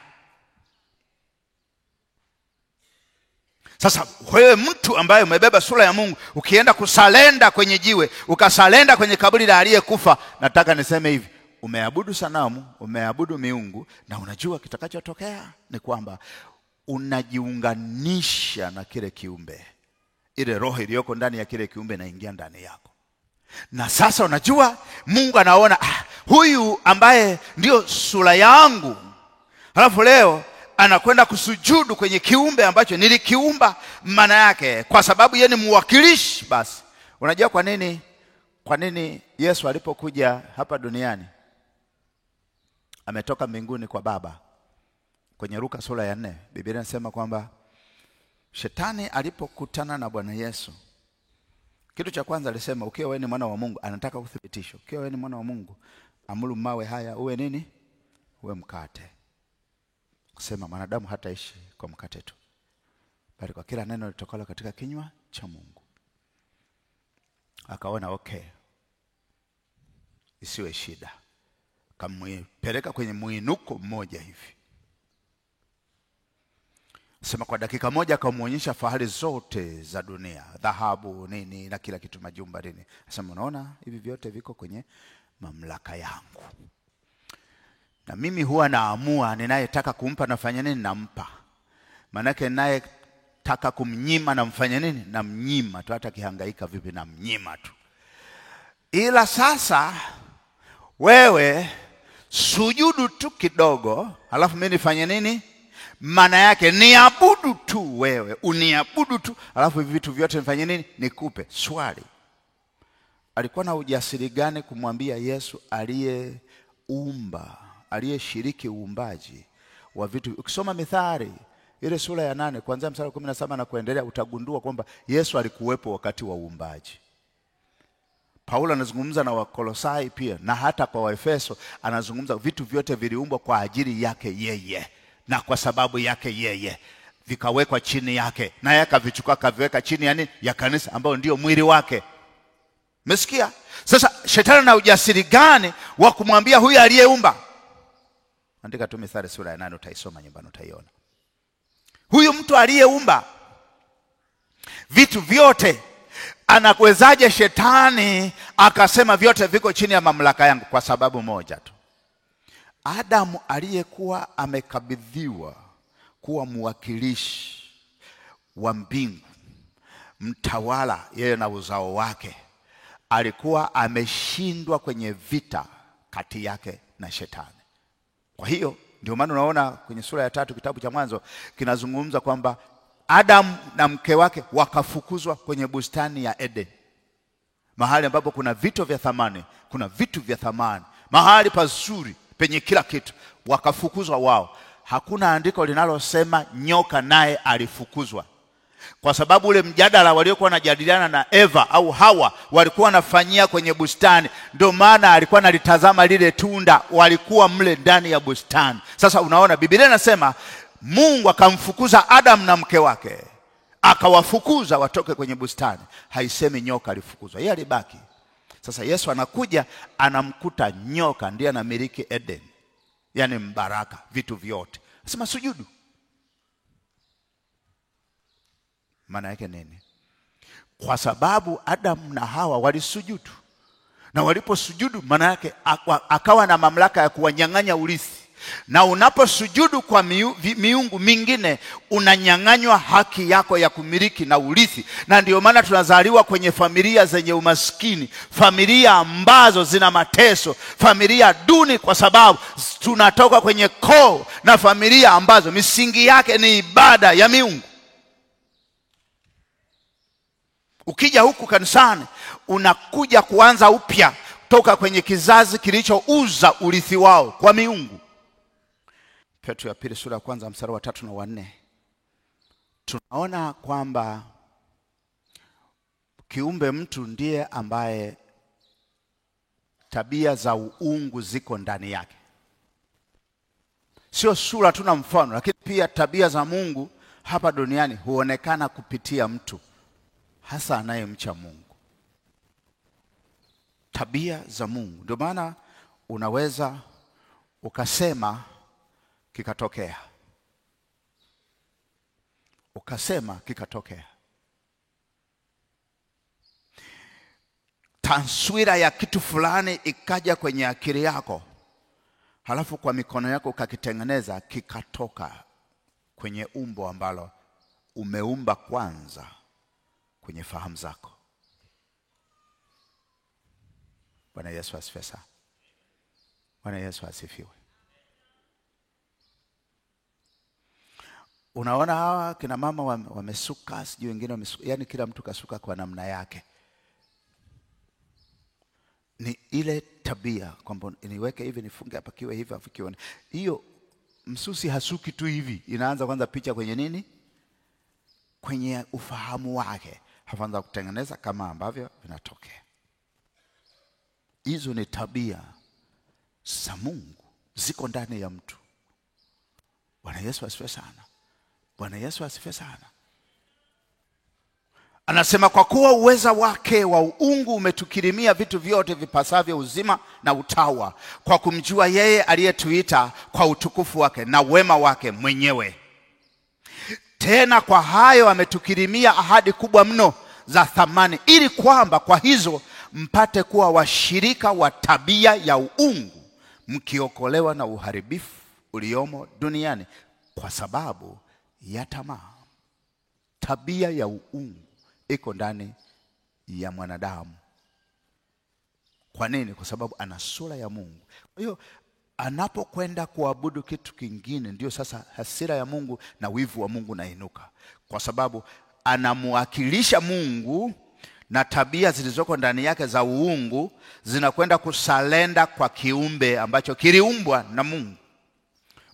Sasa wewe mtu ambaye umebeba sura ya Mungu, ukienda kusalenda kwenye jiwe, ukasalenda kwenye kaburi la aliyekufa, nataka niseme hivi, umeabudu sanamu, umeabudu miungu, na unajua kitakachotokea ni kwamba unajiunganisha na kile kiumbe. Ile roho iliyoko ndani ya kile kiumbe inaingia ndani yako. Na sasa unajua Mungu anaona, huyu ambaye ndio sura yangu, halafu leo anakwenda kusujudu kwenye kiumbe ambacho nilikiumba. Maana yake kwa sababu yeye ni mwakilishi. Basi unajua kwa nini? Kwa nini Yesu alipokuja hapa duniani ametoka mbinguni kwa Baba? Kwenye Luka sura ya 4 Biblia inasema kwamba Shetani alipokutana na Bwana Yesu, kitu cha kwanza alisema, ukiwa wewe ni mwana wa Mungu, anataka uthibitisho. Ukiwa wewe ni mwana wa Mungu, amuru mawe haya uwe nini? Uwe mkate. Kusema mwanadamu hataishi kwa mkate tu, bali kwa kila neno litokalo katika kinywa cha Mungu. Akaona okay, isiwe shida, kampeleka kwenye muinuko mmoja hivi. Sema kwa dakika moja akamuonyesha fahari zote za dunia, dhahabu nini na kila kitu, majumba nini. Sema unaona hivi vyote viko kwenye mamlaka yangu, na mimi huwa naamua ninayetaka kumpa nafanya nini, nampa. Manake ninayetaka kumnyima namfanya nini, namnyima tu, hata kihangaika vipi namnyima tu. Ila sasa wewe sujudu tu kidogo, halafu mimi nifanye nini? Maana yake niabudu tu wewe, uniabudu tu, halafu hivi vitu vyote nifanye nini? Nikupe. Swali, alikuwa na ujasiri gani kumwambia Yesu aliyeumba, aliyeshiriki uumbaji wa vitu? Ukisoma Mithali ile sura ya 8 kuanzia mstari wa 17 na kuendelea, utagundua kwamba Yesu alikuwepo wakati wa uumbaji. Paulo anazungumza na Wakolosai pia, na hata kwa Waefeso anazungumza vitu vyote viliumbwa kwa ajili yake yeye na kwa sababu yake yeye, vikawekwa chini yake, naye akavichukua akaviweka chini ya nini? Ya kanisa, ambao ndio mwili wake. Umesikia? Sasa shetani ana ujasiri gani wa kumwambia huyu aliyeumba? Andika tu Mithali sura ya 8, utaisoma nyumbani utaiona. Huyu mtu aliyeumba vitu vyote, anakuwezaje shetani akasema vyote viko chini ya mamlaka yangu? Kwa sababu moja tu, Adamu aliyekuwa amekabidhiwa kuwa mwakilishi wa mbingu, mtawala yeye na uzao wake, alikuwa ameshindwa kwenye vita kati yake na shetani. Kwa hiyo ndio maana unaona kwenye sura ya 3 kitabu cha Mwanzo kinazungumza kwamba Adam na mke wake wakafukuzwa kwenye bustani ya Eden, mahali ambapo kuna vitu vya thamani, kuna vitu vya thamani, mahali pazuri penye kila kitu, wakafukuzwa wao. Hakuna andiko linalosema nyoka naye alifukuzwa, kwa sababu ule mjadala waliokuwa wanajadiliana na Eva au Hawa walikuwa wanafanyia kwenye bustani. Ndio maana alikuwa analitazama lile tunda, walikuwa mle ndani ya bustani. Sasa unaona Biblia inasema Mungu akamfukuza Adam na mke wake, akawafukuza watoke kwenye bustani. Haisemi nyoka alifukuzwa, yeye alibaki. Sasa Yesu anakuja anamkuta nyoka ndiye anamiliki Eden, yani mbaraka, vitu vyote. Anasema sujudu. Maana yake nini? Kwa sababu Adam na Hawa walisujudu, na waliposujudu maana yake akawa na mamlaka ya kuwanyang'anya urithi. Na unaposujudu kwa miungu mingine unanyang'anywa haki yako ya kumiliki na urithi. Na ndio maana tunazaliwa kwenye familia zenye umaskini, familia ambazo zina mateso, familia duni, kwa sababu tunatoka kwenye koo na familia ambazo misingi yake ni ibada ya miungu. Ukija huku kanisani unakuja kuanza upya toka kwenye kizazi kilichouza urithi wao kwa miungu. Petro ya pili sura ya 1 mstari wa 3 na 4, tunaona kwamba kiumbe mtu ndiye ambaye tabia za uungu ziko ndani yake. Sio sura tu na mfano, lakini pia tabia za Mungu hapa duniani huonekana kupitia mtu, hasa anayemcha Mungu. Tabia za Mungu. Ndio maana unaweza ukasema kikatokea. Ukasema kikatokea. Taswira ya kitu fulani ikaja kwenye akili yako, halafu kwa mikono yako ukakitengeneza, kikatoka kwenye umbo ambalo umeumba kwanza kwenye fahamu zako. Bwana Yesu asifiwe sana. Bwana Yesu asifiwe. Unaona hawa kina mama wamesuka, sijui wengine wamesuka, yani kila mtu kasuka kwa namna yake. Ni ile tabia kwamba niweke hivi, nifunge hapa, kiwe hivi, afu kione. Hiyo msusi hasuki tu hivi, inaanza kwanza picha kwenye nini? Kwenye ufahamu wake. Hafanza kutengeneza kama ambavyo vinatokea. Hizo ni tabia za Mungu, ziko ndani ya mtu. Bwana Yesu asifiwe sana. Bwana Yesu asifiwe sana. Anasema kwa kuwa uweza wake wa uungu umetukirimia vitu vyote vipasavyo uzima na utawa, kwa kumjua yeye aliyetuita kwa utukufu wake na wema wake mwenyewe. Tena kwa hayo ametukirimia ahadi kubwa mno za thamani, ili kwamba kwa hizo mpate kuwa washirika wa tabia ya uungu, mkiokolewa na uharibifu uliomo duniani kwa sababu ya tamaa. Tabia ya uungu iko ndani ya mwanadamu. Kwa nini? Kwa sababu ana sura ya Mungu. Kwa hiyo anapokwenda kuabudu kitu kingine, ndio sasa hasira ya Mungu na wivu wa Mungu nainuka, kwa sababu anamuwakilisha Mungu na tabia zilizoko ndani yake za uungu zinakwenda kusalenda kwa kiumbe ambacho kiliumbwa na Mungu.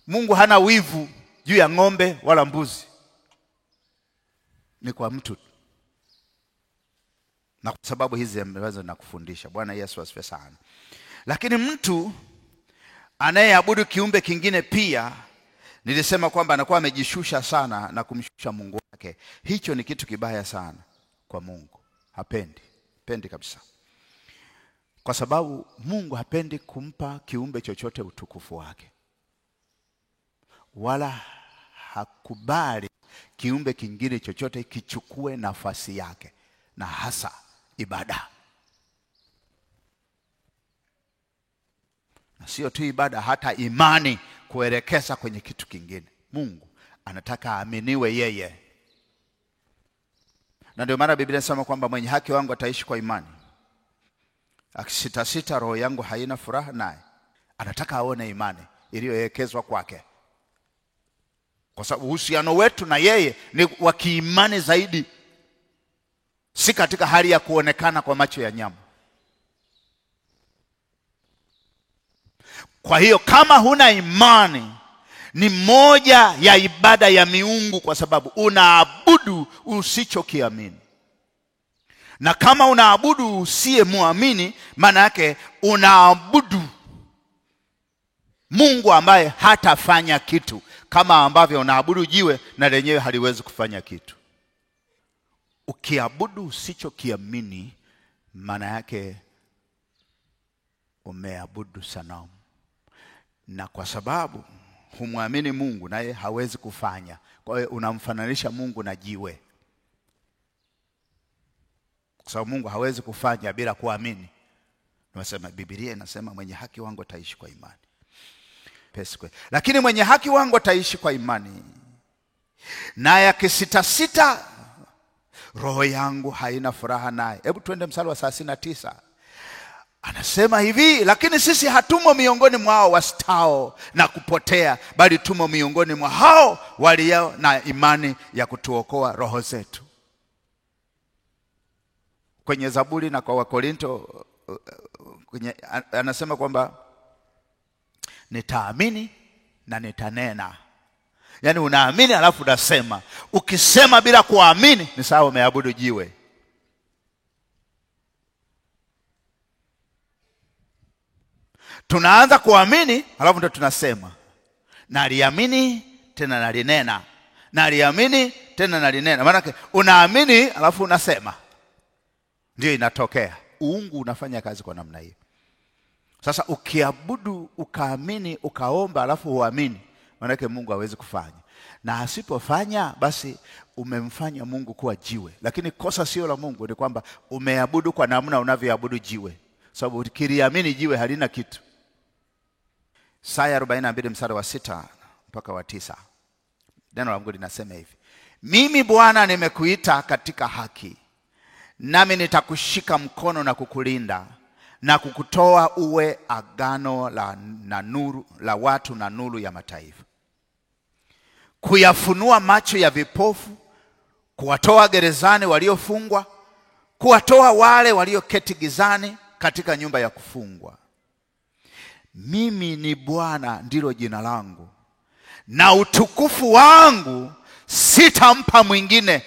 Mungu hana wivu juu ya ng'ombe wala mbuzi, ni kwa mtu. Na kwa sababu hizi ambazo nakufundisha. Bwana Yesu asifiwe sana. Lakini mtu anayeabudu kiumbe kingine pia, nilisema kwamba anakuwa amejishusha sana na kumshusha Mungu wake. Hicho ni kitu kibaya sana kwa Mungu. Hapendi, hapendi kabisa. Kwa sababu Mungu hapendi kumpa kiumbe chochote utukufu wake, wala hakubali kiumbe kingine chochote kichukue nafasi yake, na hasa ibada. Na sio tu ibada, hata imani kuelekeza kwenye kitu kingine. Mungu anataka aaminiwe yeye. Na ndio maana Biblia inasema kwamba mwenye haki wangu ataishi kwa imani. Akisitasita roho yangu haina furaha naye. Anataka aone imani iliyowekezwa kwake. Kwa sababu uhusiano wetu na yeye ni wa kiimani zaidi, si katika hali ya kuonekana kwa macho ya nyama. Kwa hiyo kama huna imani, ni moja ya ibada ya miungu, kwa sababu unaabudu usichokiamini. Na kama unaabudu usiyemuamini, maana yake unaabudu Mungu ambaye hatafanya kitu, kama ambavyo unaabudu jiwe na lenyewe haliwezi kufanya kitu. Ukiabudu usichokiamini, maana yake umeabudu sanamu. Na kwa sababu humwamini Mungu, naye hawezi kufanya. Kwa hiyo unamfananisha Mungu na jiwe, kwa sababu Mungu hawezi kufanya bila kuamini. Nasema Biblia inasema mwenye haki wangu ataishi kwa imani. Peskwe. Lakini mwenye haki wangu ataishi kwa imani, naye akisitasita, roho yangu haina furaha naye. Hebu tuende mstari wa 39. Anasema hivi, lakini sisi hatumo miongoni mwao wastao na kupotea, bali tumo miongoni mwa hao walio na imani ya kutuokoa roho zetu. Kwenye Zaburi na kwa Wakorinto kwenye, anasema kwamba nitaamini na nitanena. Yaani unaamini alafu unasema. Ukisema bila kuamini ni sawa umeabudu jiwe. Tunaanza kuamini, halafu ndo tunasema naliamini tena nalinena, naliamini tena nalinena. Maana unaamini halafu unasema, ndio inatokea. Uungu unafanya kazi kwa namna hiyo. Sasa ukiabudu, ukaamini, ukaomba halafu huamini, maana yake Mungu hawezi kufanya. Na asipofanya basi umemfanya Mungu kuwa jiwe. Lakini kosa sio la Mungu, ni kwamba umeabudu kwa namna unavyoabudu jiwe. Sababu ukiliamini jiwe halina kitu. Isaya 42 mstari wa 6 mpaka wa 9. Neno la Mungu linasema hivi: Mimi Bwana nimekuita katika haki, nami nitakushika mkono na kukulinda na kukutoa uwe agano la, na nuru, la watu na nuru ya mataifa, kuyafunua macho ya vipofu, kuwatoa gerezani waliofungwa, kuwatoa wale walioketi gizani katika nyumba ya kufungwa. Mimi ni Bwana, ndilo jina langu, na utukufu wangu sitampa mwingine,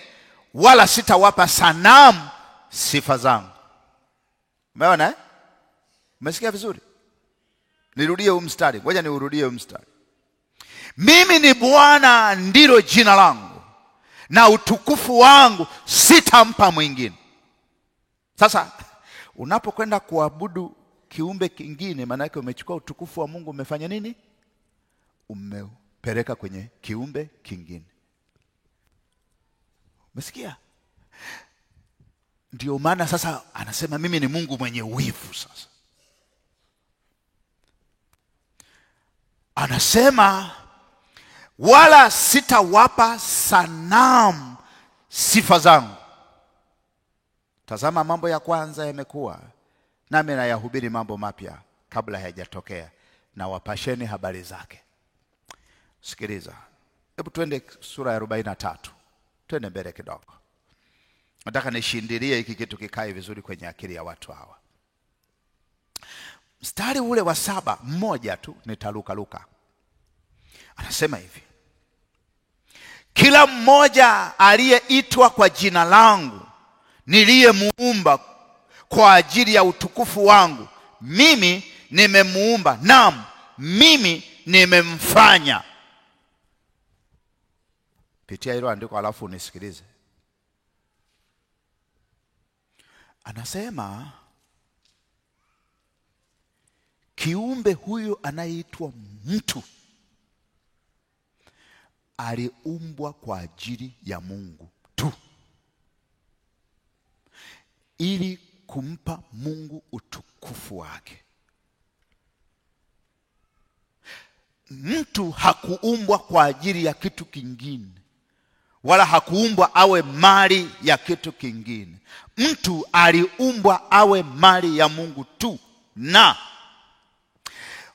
wala sitawapa sanamu sifa zangu. Umeona eh? Umesikia vizuri? Nirudie huu mstari. Ngoja niurudie huu mstari. Mimi ni Bwana, ndilo jina langu, na utukufu wangu sitampa mwingine. Sasa unapokwenda kuabudu kiumbe kingine, maana yake umechukua utukufu wa Mungu, umefanya nini? Umeupeleka kwenye kiumbe kingine. Umesikia? Ndio maana sasa anasema mimi ni Mungu mwenye wivu. Sasa anasema wala sitawapa sanamu sifa zangu. Tazama, mambo ya kwanza yamekuwa, nami nayahubiri mambo mapya kabla hayajatokea, na wapasheni habari zake. Sikiliza. Hebu twende sura ya 43. Twende mbele kidogo. Nataka nishindilie hiki kitu kikae vizuri kwenye akili ya watu hawa. Mstari ule wa 7, mmoja tu nitaruka luka. Anasema hivi: kila mmoja aliyeitwa kwa jina langu, niliyemuumba kwa ajili ya utukufu wangu, mimi nimemuumba, naam mimi nimemfanya. Pitia hilo andiko alafu unisikilize. Anasema kiumbe huyu anayeitwa mtu aliumbwa kwa ajili ya Mungu tu, ili kumpa Mungu utukufu wake. Mtu hakuumbwa kwa ajili ya kitu kingine, wala hakuumbwa awe mali ya kitu kingine. Mtu aliumbwa awe mali ya Mungu tu, na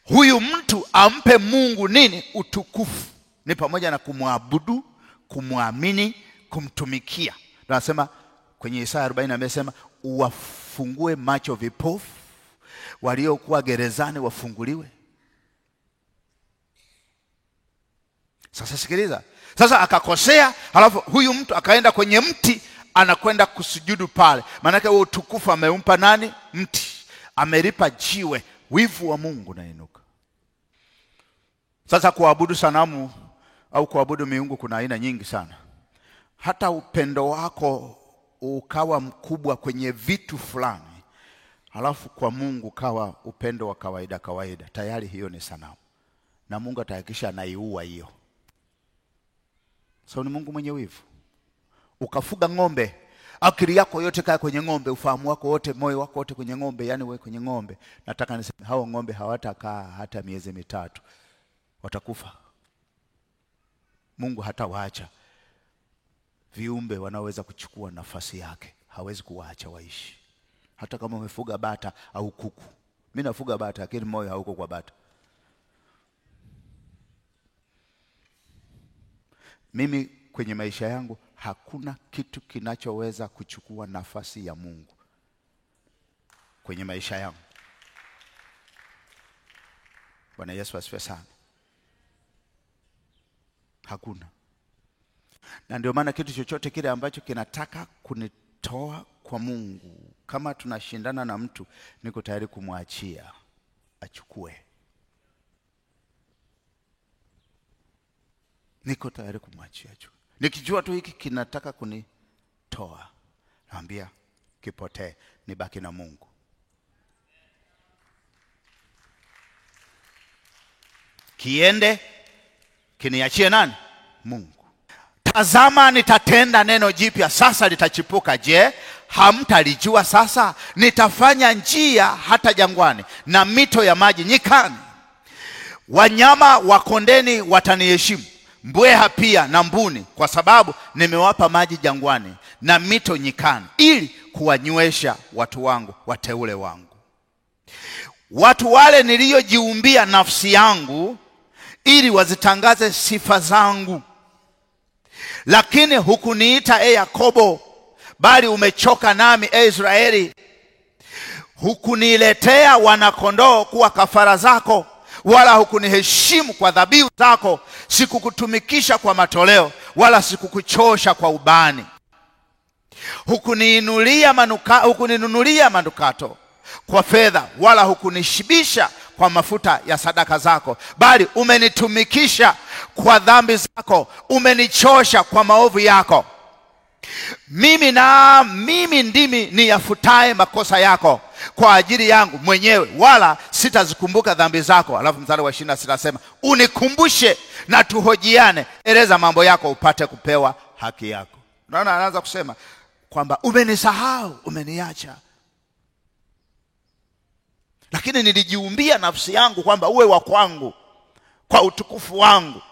huyu mtu ampe Mungu nini? Utukufu. Ni pamoja na kumwabudu, kumwamini, kumtumikia. Tunasema kwenye Isaya 40 amesema uwafungue macho vipofu, waliokuwa gerezani wafunguliwe. Sasa sikiliza. Sasa akakosea, halafu huyu mtu akaenda kwenye mti, anakwenda kusujudu pale. Maana yake huo utukufu ameumpa nani? Mti. Amelipa jiwe. Wivu wa Mungu unainuka. Sasa kuabudu sanamu au kuabudu miungu kuna aina nyingi sana. Hata upendo wako ukawa mkubwa kwenye vitu fulani, halafu kwa Mungu kawa upendo wa kawaida kawaida, tayari hiyo ni sanamu. Na Mungu atahakikisha anaiua hiyo. So ni Mungu mwenye wivu. Ukafuga ng'ombe, akili yako yote kaa kwenye ng'ombe, ufahamu wako wote, moyo wako wote kwenye ng'ombe, yani wewe kwenye ng'ombe. Nataka niseme hao ng'ombe hawatakaa hata miezi mitatu, watakufa. Mungu hatawaacha viumbe wanaoweza kuchukua nafasi yake. Hawezi kuwaacha waishi. Hata kama umefuga bata au kuku. Mimi nafuga bata lakini moyo hauko kwa bata. Mimi kwenye maisha yangu hakuna kitu kinachoweza kuchukua nafasi ya Mungu kwenye maisha yangu. Bwana Yesu asifiwe sana. Hakuna. Na ndio maana kitu chochote kile ambacho kinataka kunitoa kwa Mungu, kama tunashindana na mtu, niko tayari kumwachia. achukue. Niko tayari kumwachia achukue. Nikijua tu hiki kinataka kunitoa, naambia kipotee, nibaki na Mungu. Kiende, kiniachie nani? Mungu. Tazama nitatenda neno jipya, sasa litachipuka. Je, hamtalijua sasa? Nitafanya njia hata jangwani na mito ya maji nyikani. Wanyama wa kondeni wataniheshimu, mbweha pia na mbuni, kwa sababu nimewapa maji jangwani na mito nyikani, ili kuwanywesha watu wangu, wateule wangu. Watu wale niliojiumbia nafsi yangu, ili wazitangaze sifa zangu. Lakini hukuniita, e Yakobo, bali umechoka nami, e Israeli. Hukuniletea wanakondoo kuwa kafara zako, wala hukuniheshimu kwa dhabihu zako. Sikukutumikisha kwa matoleo, wala sikukuchosha kwa ubani. Hukuninunulia manukato kwa fedha, wala hukunishibisha kwa mafuta ya sadaka zako, bali umenitumikisha kwa dhambi zako, umenichosha kwa maovu yako. Mimi ndimi niyafutaye makosa yako kwa ajili yangu mwenyewe, wala sitazikumbuka dhambi zako. Alafu mstari wa 26 nasema, unikumbushe na tuhojiane, eleza mambo yako upate kupewa haki yako. Unaona, anaanza kusema kwamba umenisahau, umeniacha. Lakini nilijiumbia nafsi yangu kwamba uwe wa kwangu kwa utukufu wangu.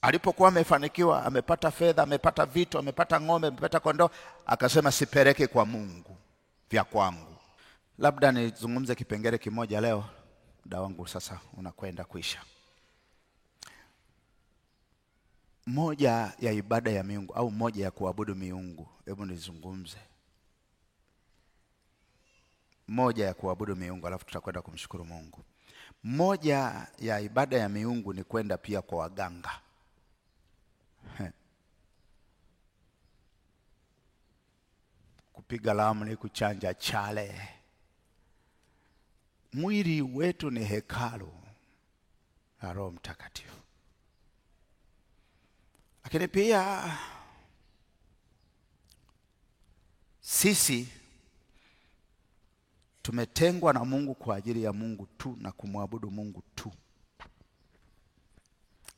Alipokuwa amefanikiwa, amepata fedha, amepata vitu, amepata ng'ombe, amepata kondoo, akasema sipeleke kwa Mungu vya kwangu. Labda nizungumze kipengele kimoja leo, muda wangu sasa unakwenda kuisha. Moja ya ibada ya miungu au moja ya kuabudu miungu, hebu nizungumze moja ya kuabudu miungu, alafu tutakwenda kumshukuru Mungu. Moja ya ibada ya miungu ni kwenda pia kwa waganga. Kupiga ramli, kuchanja chale. Mwili wetu ni hekalu la Roho Mtakatifu. Lakini pia sisi tumetengwa na Mungu kwa ajili ya Mungu tu na kumwabudu Mungu tu.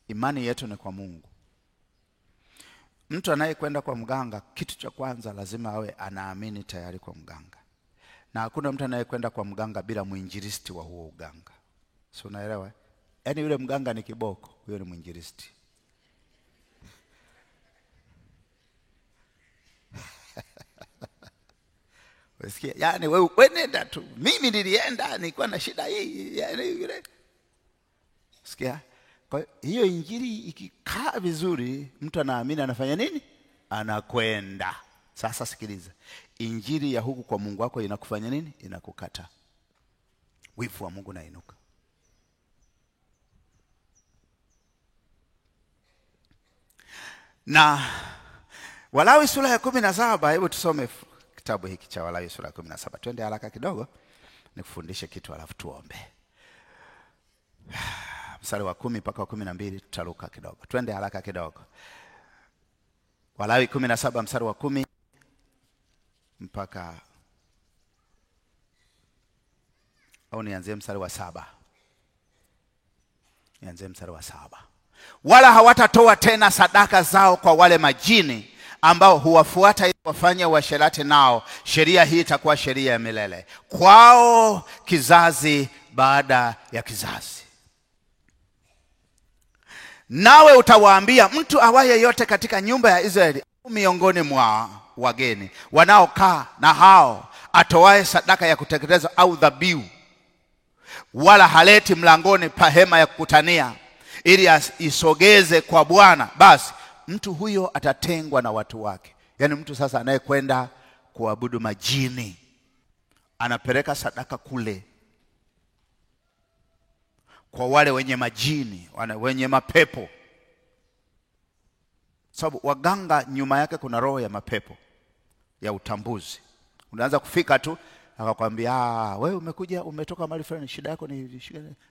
Imani yetu ni kwa Mungu. Mtu anayekwenda kwa mganga, kitu cha kwanza lazima awe anaamini tayari kwa mganga. Na hakuna mtu anayekwenda kwa mganga bila mwinjilisti wa huo uganga. Si unaelewa? Yaani yule mganga ni kiboko, huyo ni mwinjilisti. Unasikia? Yaani wewe nenda tu. Mimi nilienda nilikuwa na shida hii, yaani yule. Sikia? Kwa hiyo injili ikikaa vizuri, mtu anaamini, anafanya nini? Anakwenda. Sasa sikiliza. Injili ya huku kwa Mungu wako inakufanya nini? Inakukata. Wivu wa Mungu unainuka. Na Walawi sura ya 17, hebu tusome kitabu hiki cha Walawi sura ya 17. Twende haraka kidogo nikufundishe kitu alafu tuombe. Mstari wa 10 mpaka wa 12 tutaruka kidogo. Twende haraka kidogo. Walawi 17 mstari wa 10 mpaka, au nianzie mstari wa 7. Nianzie mstari wa 7. Wala hawatatoa tena sadaka zao kwa wale majini ambao huwafuata ili wafanye uasherati nao. Sheria hii itakuwa sheria ya milele kwao, kizazi baada ya kizazi. Nawe utawaambia, mtu awaye yote katika nyumba ya Israeli miongoni mwa wageni wanaokaa na hao, atoaye sadaka ya kuteketezwa au dhabihu, wala haleti mlangoni pa hema ya kukutania ili isogeze kwa Bwana, basi mtu huyo atatengwa na watu wake. Yaani mtu sasa anayekwenda kuabudu majini, anapeleka sadaka kule kwa wale wenye majini, wenye mapepo. Sababu waganga nyuma yake kuna roho ya mapepo ya utambuzi. Unaanza kufika tu, Akakwambia, wewe umekuja umetoka mahali fulani, shida yako ni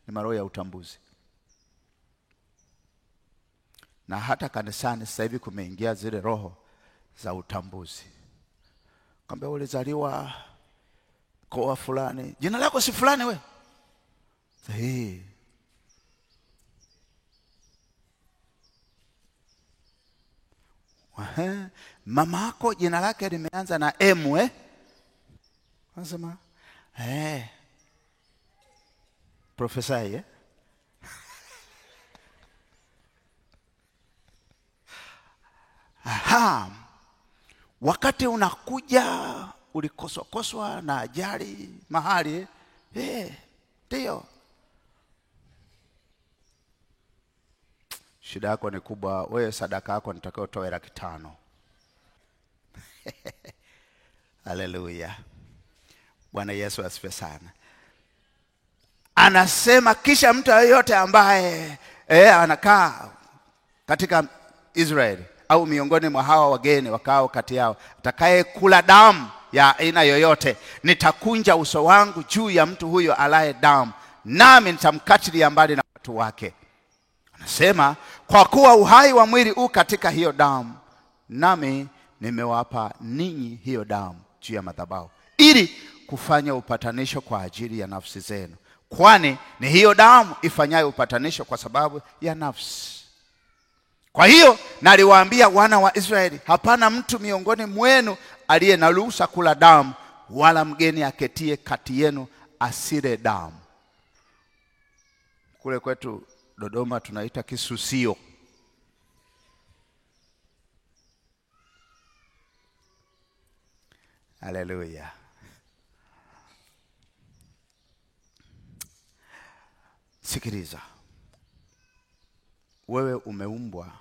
maroho ya utambuzi. Na hata kanisani sasa hivi kumeingia zile roho za utambuzi. Kwambia ulizaliwa mkoa fulani, jina lako si fulani wewe. Sahihi. Mama yako jina lake limeanza na M eh? Anasema prophesy eh? Aha. Wakati unakuja ulikoswa na ajali mahali ndio. Shida yako ni kubwa, wewe sadaka yako nitakayotoa 500,000. Haleluya. Bwana Yesu asifiwe sana. Anasema kisha mtu yeyote ambaye anakaa katika Israeli au miongoni mwa hawa wageni wakao kati yao, atakaye kula damu ya aina yoyote, nitakunja uso wangu juu ya mtu huyo alaye damu, nami nitamkatilia mbali na watu wake. Anasema kwa kuwa uhai wa mwili u katika hiyo damu, nami nimewapa ninyi hiyo damu juu ya madhabahu, ili kufanya upatanisho kwa ajili ya nafsi zenu, kwani ni hiyo damu ifanyayo upatanisho kwa sababu ya nafsi. Kwa hiyo naliwaambia wana wa Israeli, hapana mtu miongoni mwenu aliye na ruhusa kula damu, wala mgeni aketie kati yenu asile damu. Kule kwetu Dodoma tunaita kisusio. Haleluya. Sikiliza. Wewe umeumbwa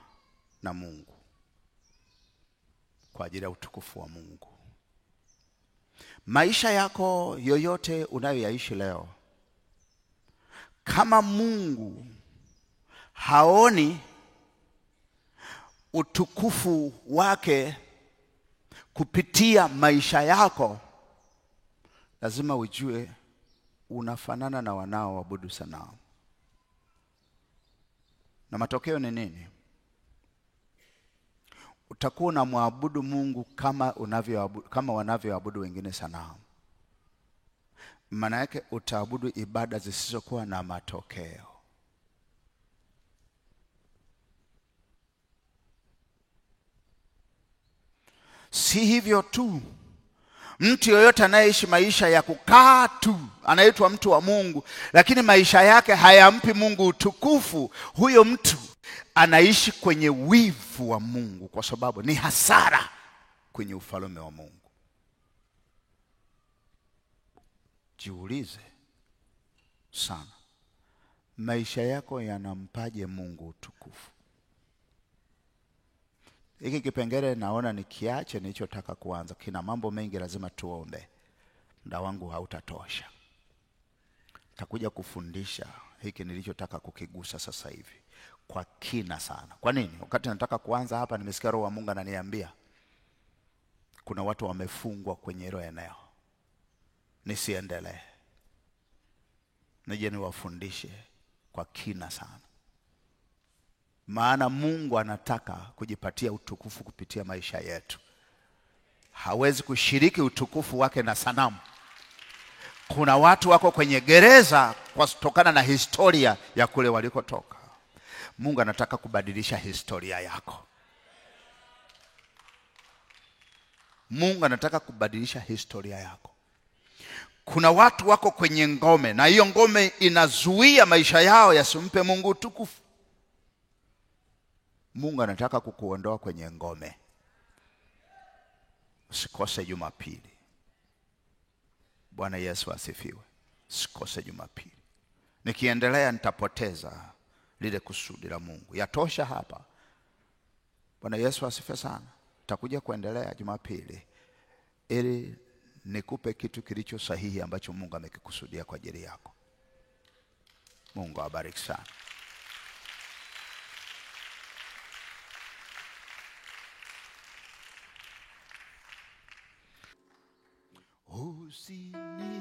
na Mungu kwa ajili ya utukufu wa Mungu. Maisha yako yoyote unayoyaishi leo, kama Mungu haoni utukufu wake kupitia maisha yako, lazima ujue unafanana na wanaoabudu sanamu. Na matokeo ni nini? Utakuwa unamwabudu Mungu kama wanavyoabudu wengine sanamu. Maana yake utaabudu ibada zisizokuwa na matokeo. Si hivyo tu, mtu yoyote anayeishi maisha ya kukaa tu, anaitwa mtu wa Mungu, lakini maisha yake hayampi Mungu utukufu, huyo mtu anaishi kwenye wivu wa Mungu, kwa sababu ni hasara kwenye ufalme wa Mungu. Jiulize sana, maisha yako yanampaje Mungu utukufu? Hiki kipengele naona nikiache nilichotaka kuanza, kina mambo mengi, lazima tuombe. Muda wangu hautatosha. Nitakuja kufundisha hiki nilichotaka kukigusa sasa hivi kwa kina sana. Kwa nini? Wakati nataka kuanza hapa nimesikia Roho wa Mungu ananiambia kuna watu wamefungwa kwenye hilo eneo. Nisiendelee. Nije niwafundishe kwa kina sana. Maana Mungu anataka kujipatia utukufu kupitia maisha yetu. Hawezi kushiriki utukufu wake na sanamu. Kuna watu wako kwenye gereza kwa kutokana na historia ya kule walikotoka. Mungu anataka kubadilisha historia yako. Mungu anataka kubadilisha historia yako. Kuna watu wako kwenye ngome, na hiyo ngome inazuia maisha yao yasimpe Mungu utukufu. Mungu anataka kukuondoa kwenye ngome. Usikose Jumapili. Bwana Yesu asifiwe. Usikose Jumapili. Nikiendelea nitapoteza lile kusudi la Mungu. Yatosha hapa. Bwana Yesu asifiwe sana. Nitakuja kuendelea Jumapili ili nikupe kitu kilicho sahihi ambacho Mungu amekikusudia kwa ajili yako. Mungu awabariki sana.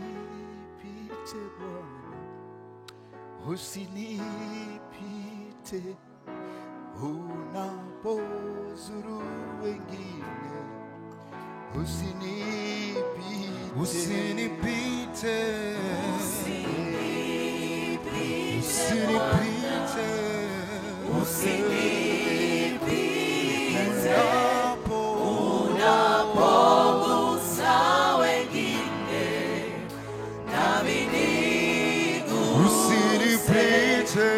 Usinipite Bwana, usinipite unapozuru wengine, usinipite, Usinipite, usinipite, Usinipite unapo unapogusa wengine, nami niguse. Usinipite,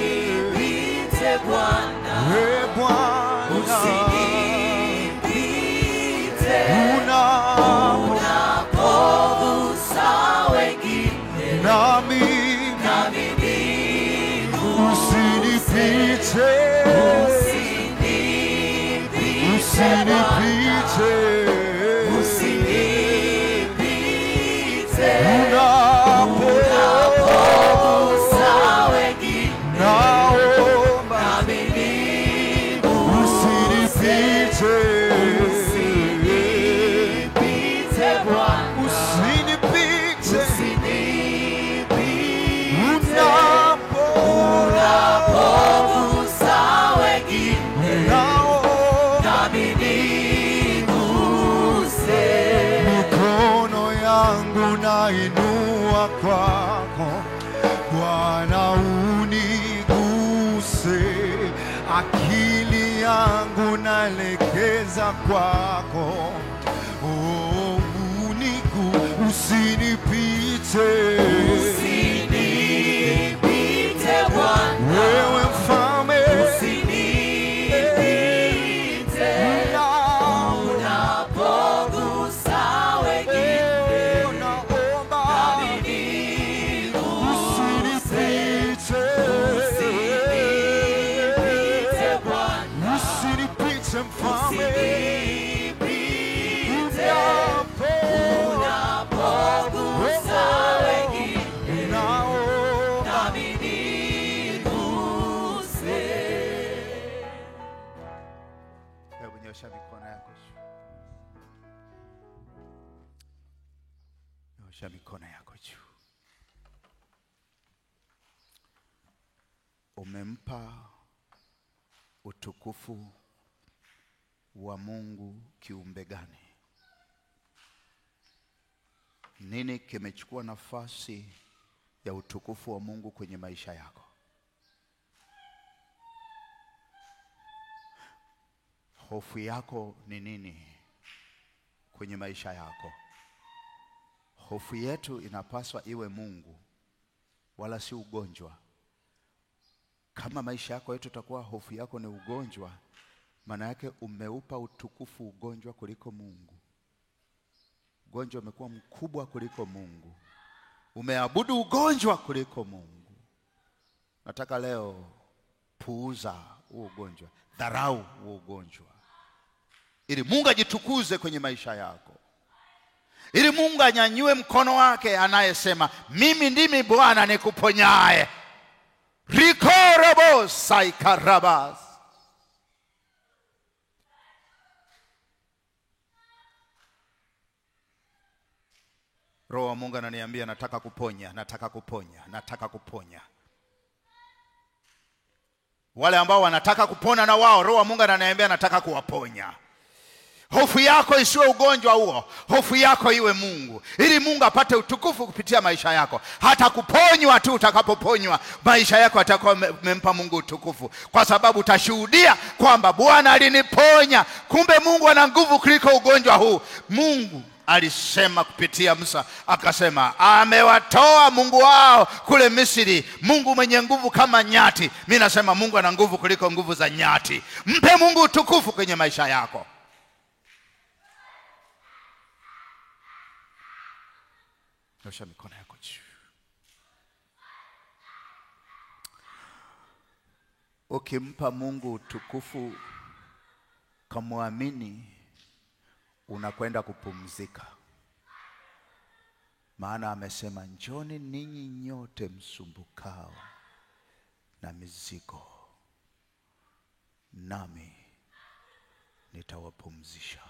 Usinipite Bwana, e Bwana, usinipite unapo unapogusa wengine, nami nami niguse. Usinipite, Usinipite Bwana, usinipite, usinipite unapo unapogusa wengine, naomba nami niguse. Usinipite, Usinipite Bwana, usinipite, usinipite unapo unapogusa wengine, naomba nami niguse. Mikono yangu nainua kwako Bwana, uniguse. Akili yangu naelekeza kwako, oh, usinipite, Usinipite Bwana, wewe mfalme, usinipite unapogusa wengine, naomba nami niguse. usinipite, Usinipite Bwana, usinipite mfalme, usinipite unapo unapogusa wengine, naomba nami niguse. Hebu nyosha mikono yako juu. Nyosha mikono yako juu. Umempa utukufu wa Mungu kiumbe gani? Nini kimechukua nafasi ya utukufu wa Mungu kwenye maisha yako? Hofu yako ni nini kwenye maisha yako? Hofu yetu inapaswa iwe Mungu, wala si ugonjwa. Kama maisha yako yote utakuwa hofu yako ni ugonjwa, maana yake umeupa utukufu ugonjwa kuliko Mungu. Ugonjwa umekuwa mkubwa kuliko Mungu. Umeabudu ugonjwa kuliko Mungu. Nataka leo puuza huo ugonjwa, dharau huo ugonjwa, ili Mungu ajitukuze kwenye maisha yako, ili Mungu anyanyue mkono wake anayesema mimi ndimi Bwana nikuponyaye. Rikorobo saikarabas. Roho wa Mungu ananiambia nataka kuponya, nataka kuponya, nataka kuponya. Wale ambao wanataka kupona na wao, Roho wa Mungu ananiambia nataka kuwaponya. Hofu yako isiwe ugonjwa huo, hofu yako iwe Mungu, ili Mungu apate utukufu kupitia maisha yako. Hata kuponywa tu, utakapoponywa maisha yako atakuwa umempa Mungu utukufu, kwa sababu utashuhudia kwamba Bwana aliniponya. Kumbe Mungu ana nguvu kuliko ugonjwa huu. Mungu alisema kupitia Musa, akasema amewatoa Mungu wao kule Misri, Mungu mwenye nguvu kama nyati. Mimi nasema Mungu ana nguvu kuliko nguvu za nyati. Mpe Mungu utukufu kwenye maisha yako. Nyosha mikono yako juu. Ukimpa Mungu utukufu, kamwamini, unakwenda kupumzika. Maana amesema njoni ninyi nyote msumbukao na mizigo, nami nitawapumzisha.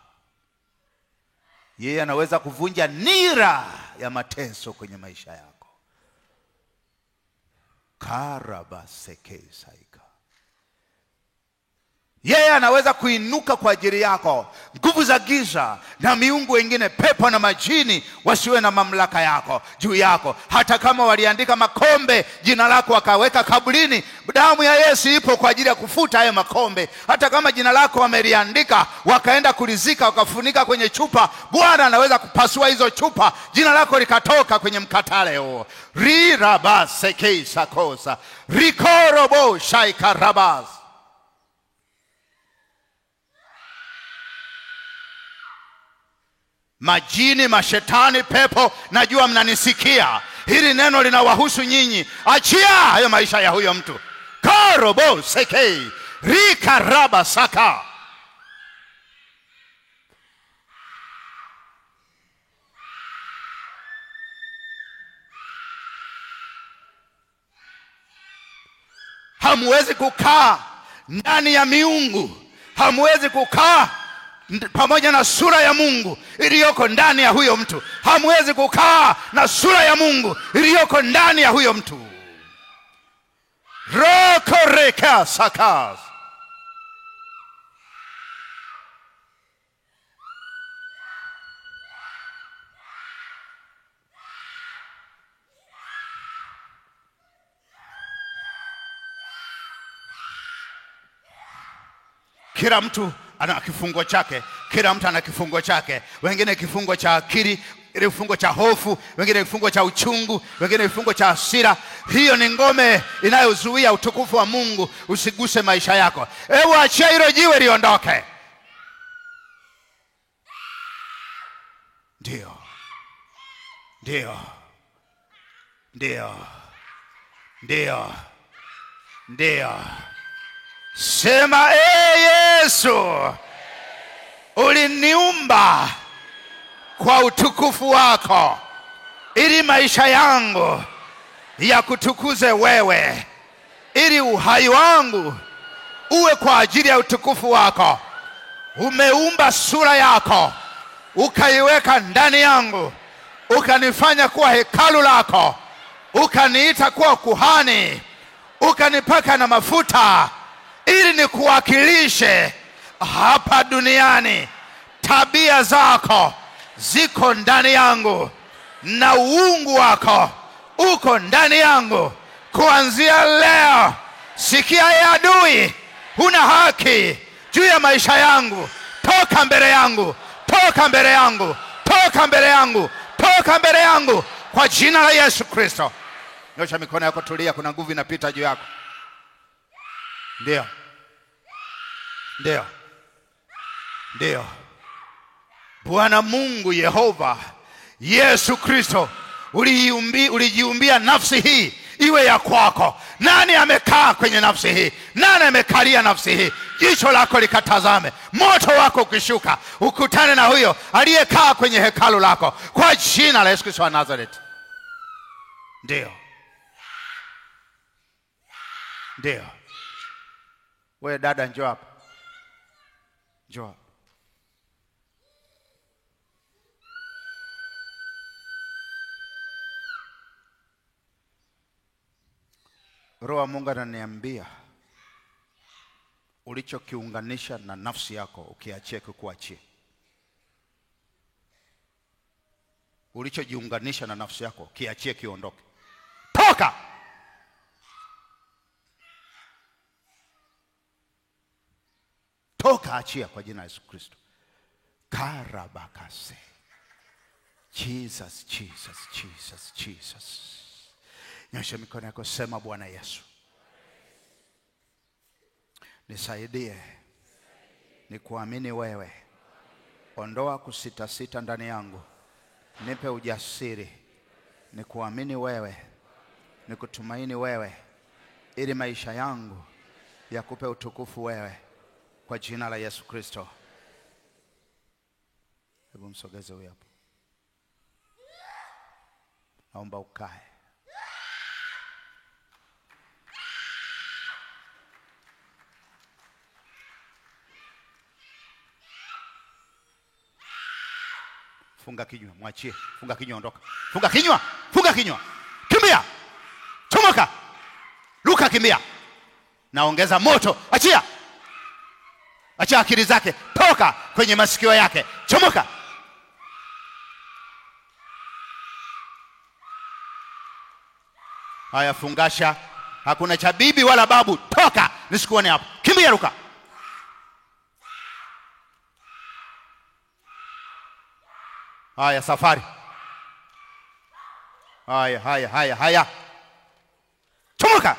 Yeye anaweza kuvunja nira ya mateso kwenye maisha yako. Karabasekesaika. Yeye anaweza kuinuka kwa ajili yako. Nguvu za giza na miungu wengine, pepo na majini, wasiwe na mamlaka yako juu yako. Hata kama waliandika makombe jina lako wakaweka kaburini, damu ya Yesu ipo kwa ajili ya kufuta hayo makombe. Hata kama jina lako wameliandika wakaenda kulizika wakafunika kwenye chupa, Bwana anaweza kupasua hizo chupa, jina lako likatoka kwenye mkatale huo. Rirabasekesakosa rikorobo shaikarabas. Majini, mashetani, pepo, najua mnanisikia. Hili neno linawahusu nyinyi. Achia hayo maisha ya huyo mtu. Karobo sekei rikaraba saka. Hamwezi kukaa ndani ya miungu. Hamwezi kukaa pamoja na sura ya Mungu iliyoko ndani ya huyo mtu. Hamwezi kukaa na sura ya Mungu iliyoko ndani ya huyo mtu. Roko reka sakas. Kila mtu ana kifungo chake, kila mtu ana kifungo chake. Wengine kifungo cha akili, wengine kifungo cha hofu, wengine kifungo cha uchungu, wengine kifungo cha hasira. Hiyo ni ngome inayozuia utukufu wa Mungu usiguse maisha yako. Hebu achia hilo jiwe liondoke. Ndio. Ndio. Ndio. Ndio. Ndio. Sema, Yesu, uliniumba kwa utukufu wako, ili maisha yangu yakutukuze wewe, ili uhai wangu uwe kwa ajili ya utukufu wako. Umeumba sura yako, ukaiweka ndani yangu, ukanifanya kuwa hekalu lako, ukaniita kuwa kuhani, ukanipaka na mafuta ili nikuwakilishe hapa duniani. Tabia zako ziko ndani yangu na uungu wako uko ndani yangu. Kuanzia leo, sikia ya adui, huna haki juu ya maisha yangu. Toka mbele yangu, toka mbele yangu, toka mbele yangu, toka mbele yangu, kwa jina la Yesu Kristo. Nyosha mikono yako, tulia, kuna nguvu inapita juu yako. Ndio. Ndio. Ndio. Bwana Mungu Yehova Yesu Kristo, ulijiumbia nafsi hii iwe ya kwako. Nani amekaa kwenye nafsi hii? Nani amekalia nafsi hii? Jicho lako likatazame, moto wako ukishuka ukutane na huyo aliyekaa kwenye hekalu lako, kwa jina la Yesu Kristo wa Nazareti. Ndio. Ndio. Wewe dada, njoo hapa. Njoo hapa. Roho wa Mungu ananiambia ulichokiunganisha na nafsi yako ukiachie kukuachie. Ulichojiunganisha na nafsi yako kiachie kiondoke. Toka! Toka, achia kwa jina la Yesu Kristo. Karabakase. Jesus, Jesus, Jesus, Jesus. Nyosha mikono yako, sema Bwana Yesu, nisaidie nikuamini wewe. Ondoa kusitasita ndani yangu, nipe ujasiri nikuamini wewe, nikutumaini wewe, ili maisha yangu yakupe utukufu wewe, kwa jina la Yesu Kristo. Hebu msogeze huyo hapo. Naomba ukae. Funga kinywa, mwachie. Funga kinywa, ondoka. Funga kinywa, funga kinywa. Kimbia. Chomoka. Luka, kimbia. Naongeza moto. Achia. Achia akili zake. Toka kwenye masikio yake. Chomoka. Haya, fungasha. Hakuna cha bibi wala babu. Toka, nisikuone hapo. Kimbia, Luka. Haya, safari. Haya, haya, haya, haya. Chomoka.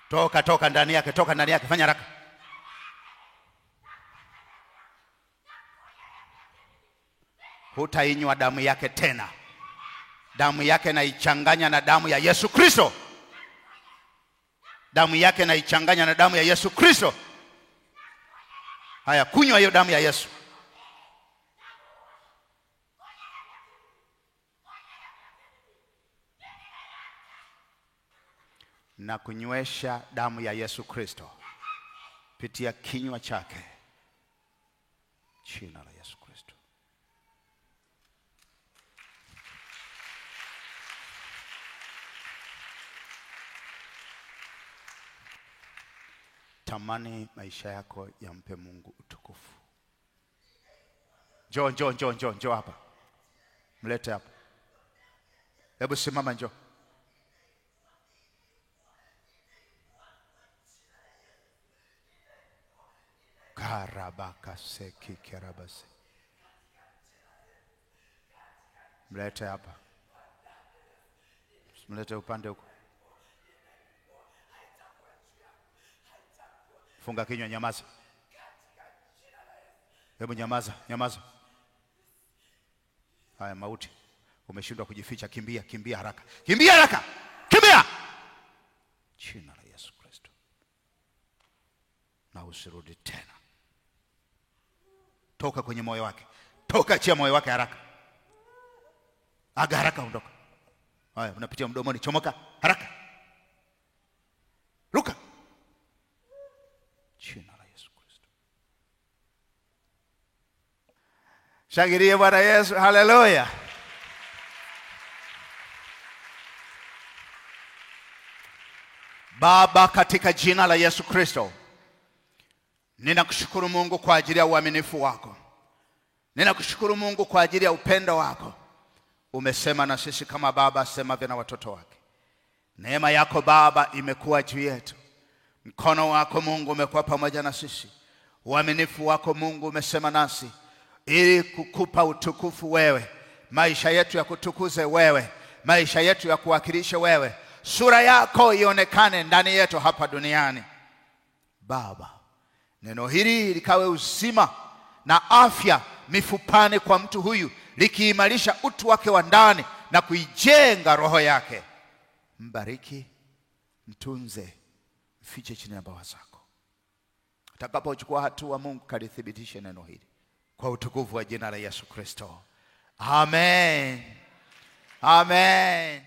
Toka, toka ndani yake, toka ndani yake, fanya haraka. Hutainywa damu yake tena. Damu yake naichanganya na damu ya Yesu Kristo. Damu yake naichanganya na damu ya Yesu Kristo. Haya, kunywa hiyo damu ya Yesu. Na kunywesha damu ya Yesu Kristo pitia kinywa chake. Jina la Yesu Kristo. Tamani maisha yako yampe Mungu utukufu. Njoo, njoo, njoo, njoo, njoo hapa. Mlete hapa. Hebu simama, njoo. Karabaka seki kerabase. Mlete hapa. Mlete upande huko. Funga kinywa, nyamaza. Hebu nyamaza, nyamaza. Haya, mauti. Umeshindwa kujificha, kimbia, kimbia haraka. Kimbia haraka. Kimbia. Jina la Yesu Kristo. Na usirudi tena. Toka kwenye moyo wake. Toka, achia moyo wake haraka. Aga haraka, ondoka. Haya, unapitia mdomoni, chomoka haraka. Luka. Jina la Yesu Kristo. Shangilie Bwana Yesu, haleluya. Baba, katika jina la Yesu Kristo, ninakushukuru Mungu kwa ajili ya uaminifu wako. Ninakushukuru Mungu kwa ajili ya upendo wako. Umesema na sisi kama baba asemavyo na watoto wake. Neema yako Baba imekuwa juu yetu. Mkono wako Mungu umekuwa pamoja na sisi. Uaminifu wako Mungu umesema nasi ili kukupa utukufu wewe. Maisha yetu ya kutukuze wewe. Maisha yetu ya kuwakilishe wewe. Sura yako ionekane ndani yetu hapa duniani. Baba, neno hili likawe uzima na afya mifupani kwa mtu huyu, likiimarisha utu wake wa ndani na kuijenga roho yake. Mbariki, mtunze, mfiche chini ya mbawa zako. Atakapochukua hatua, Mungu kalithibitishe neno hili kwa utukufu wa jina la Yesu Kristo. Amen. Amen.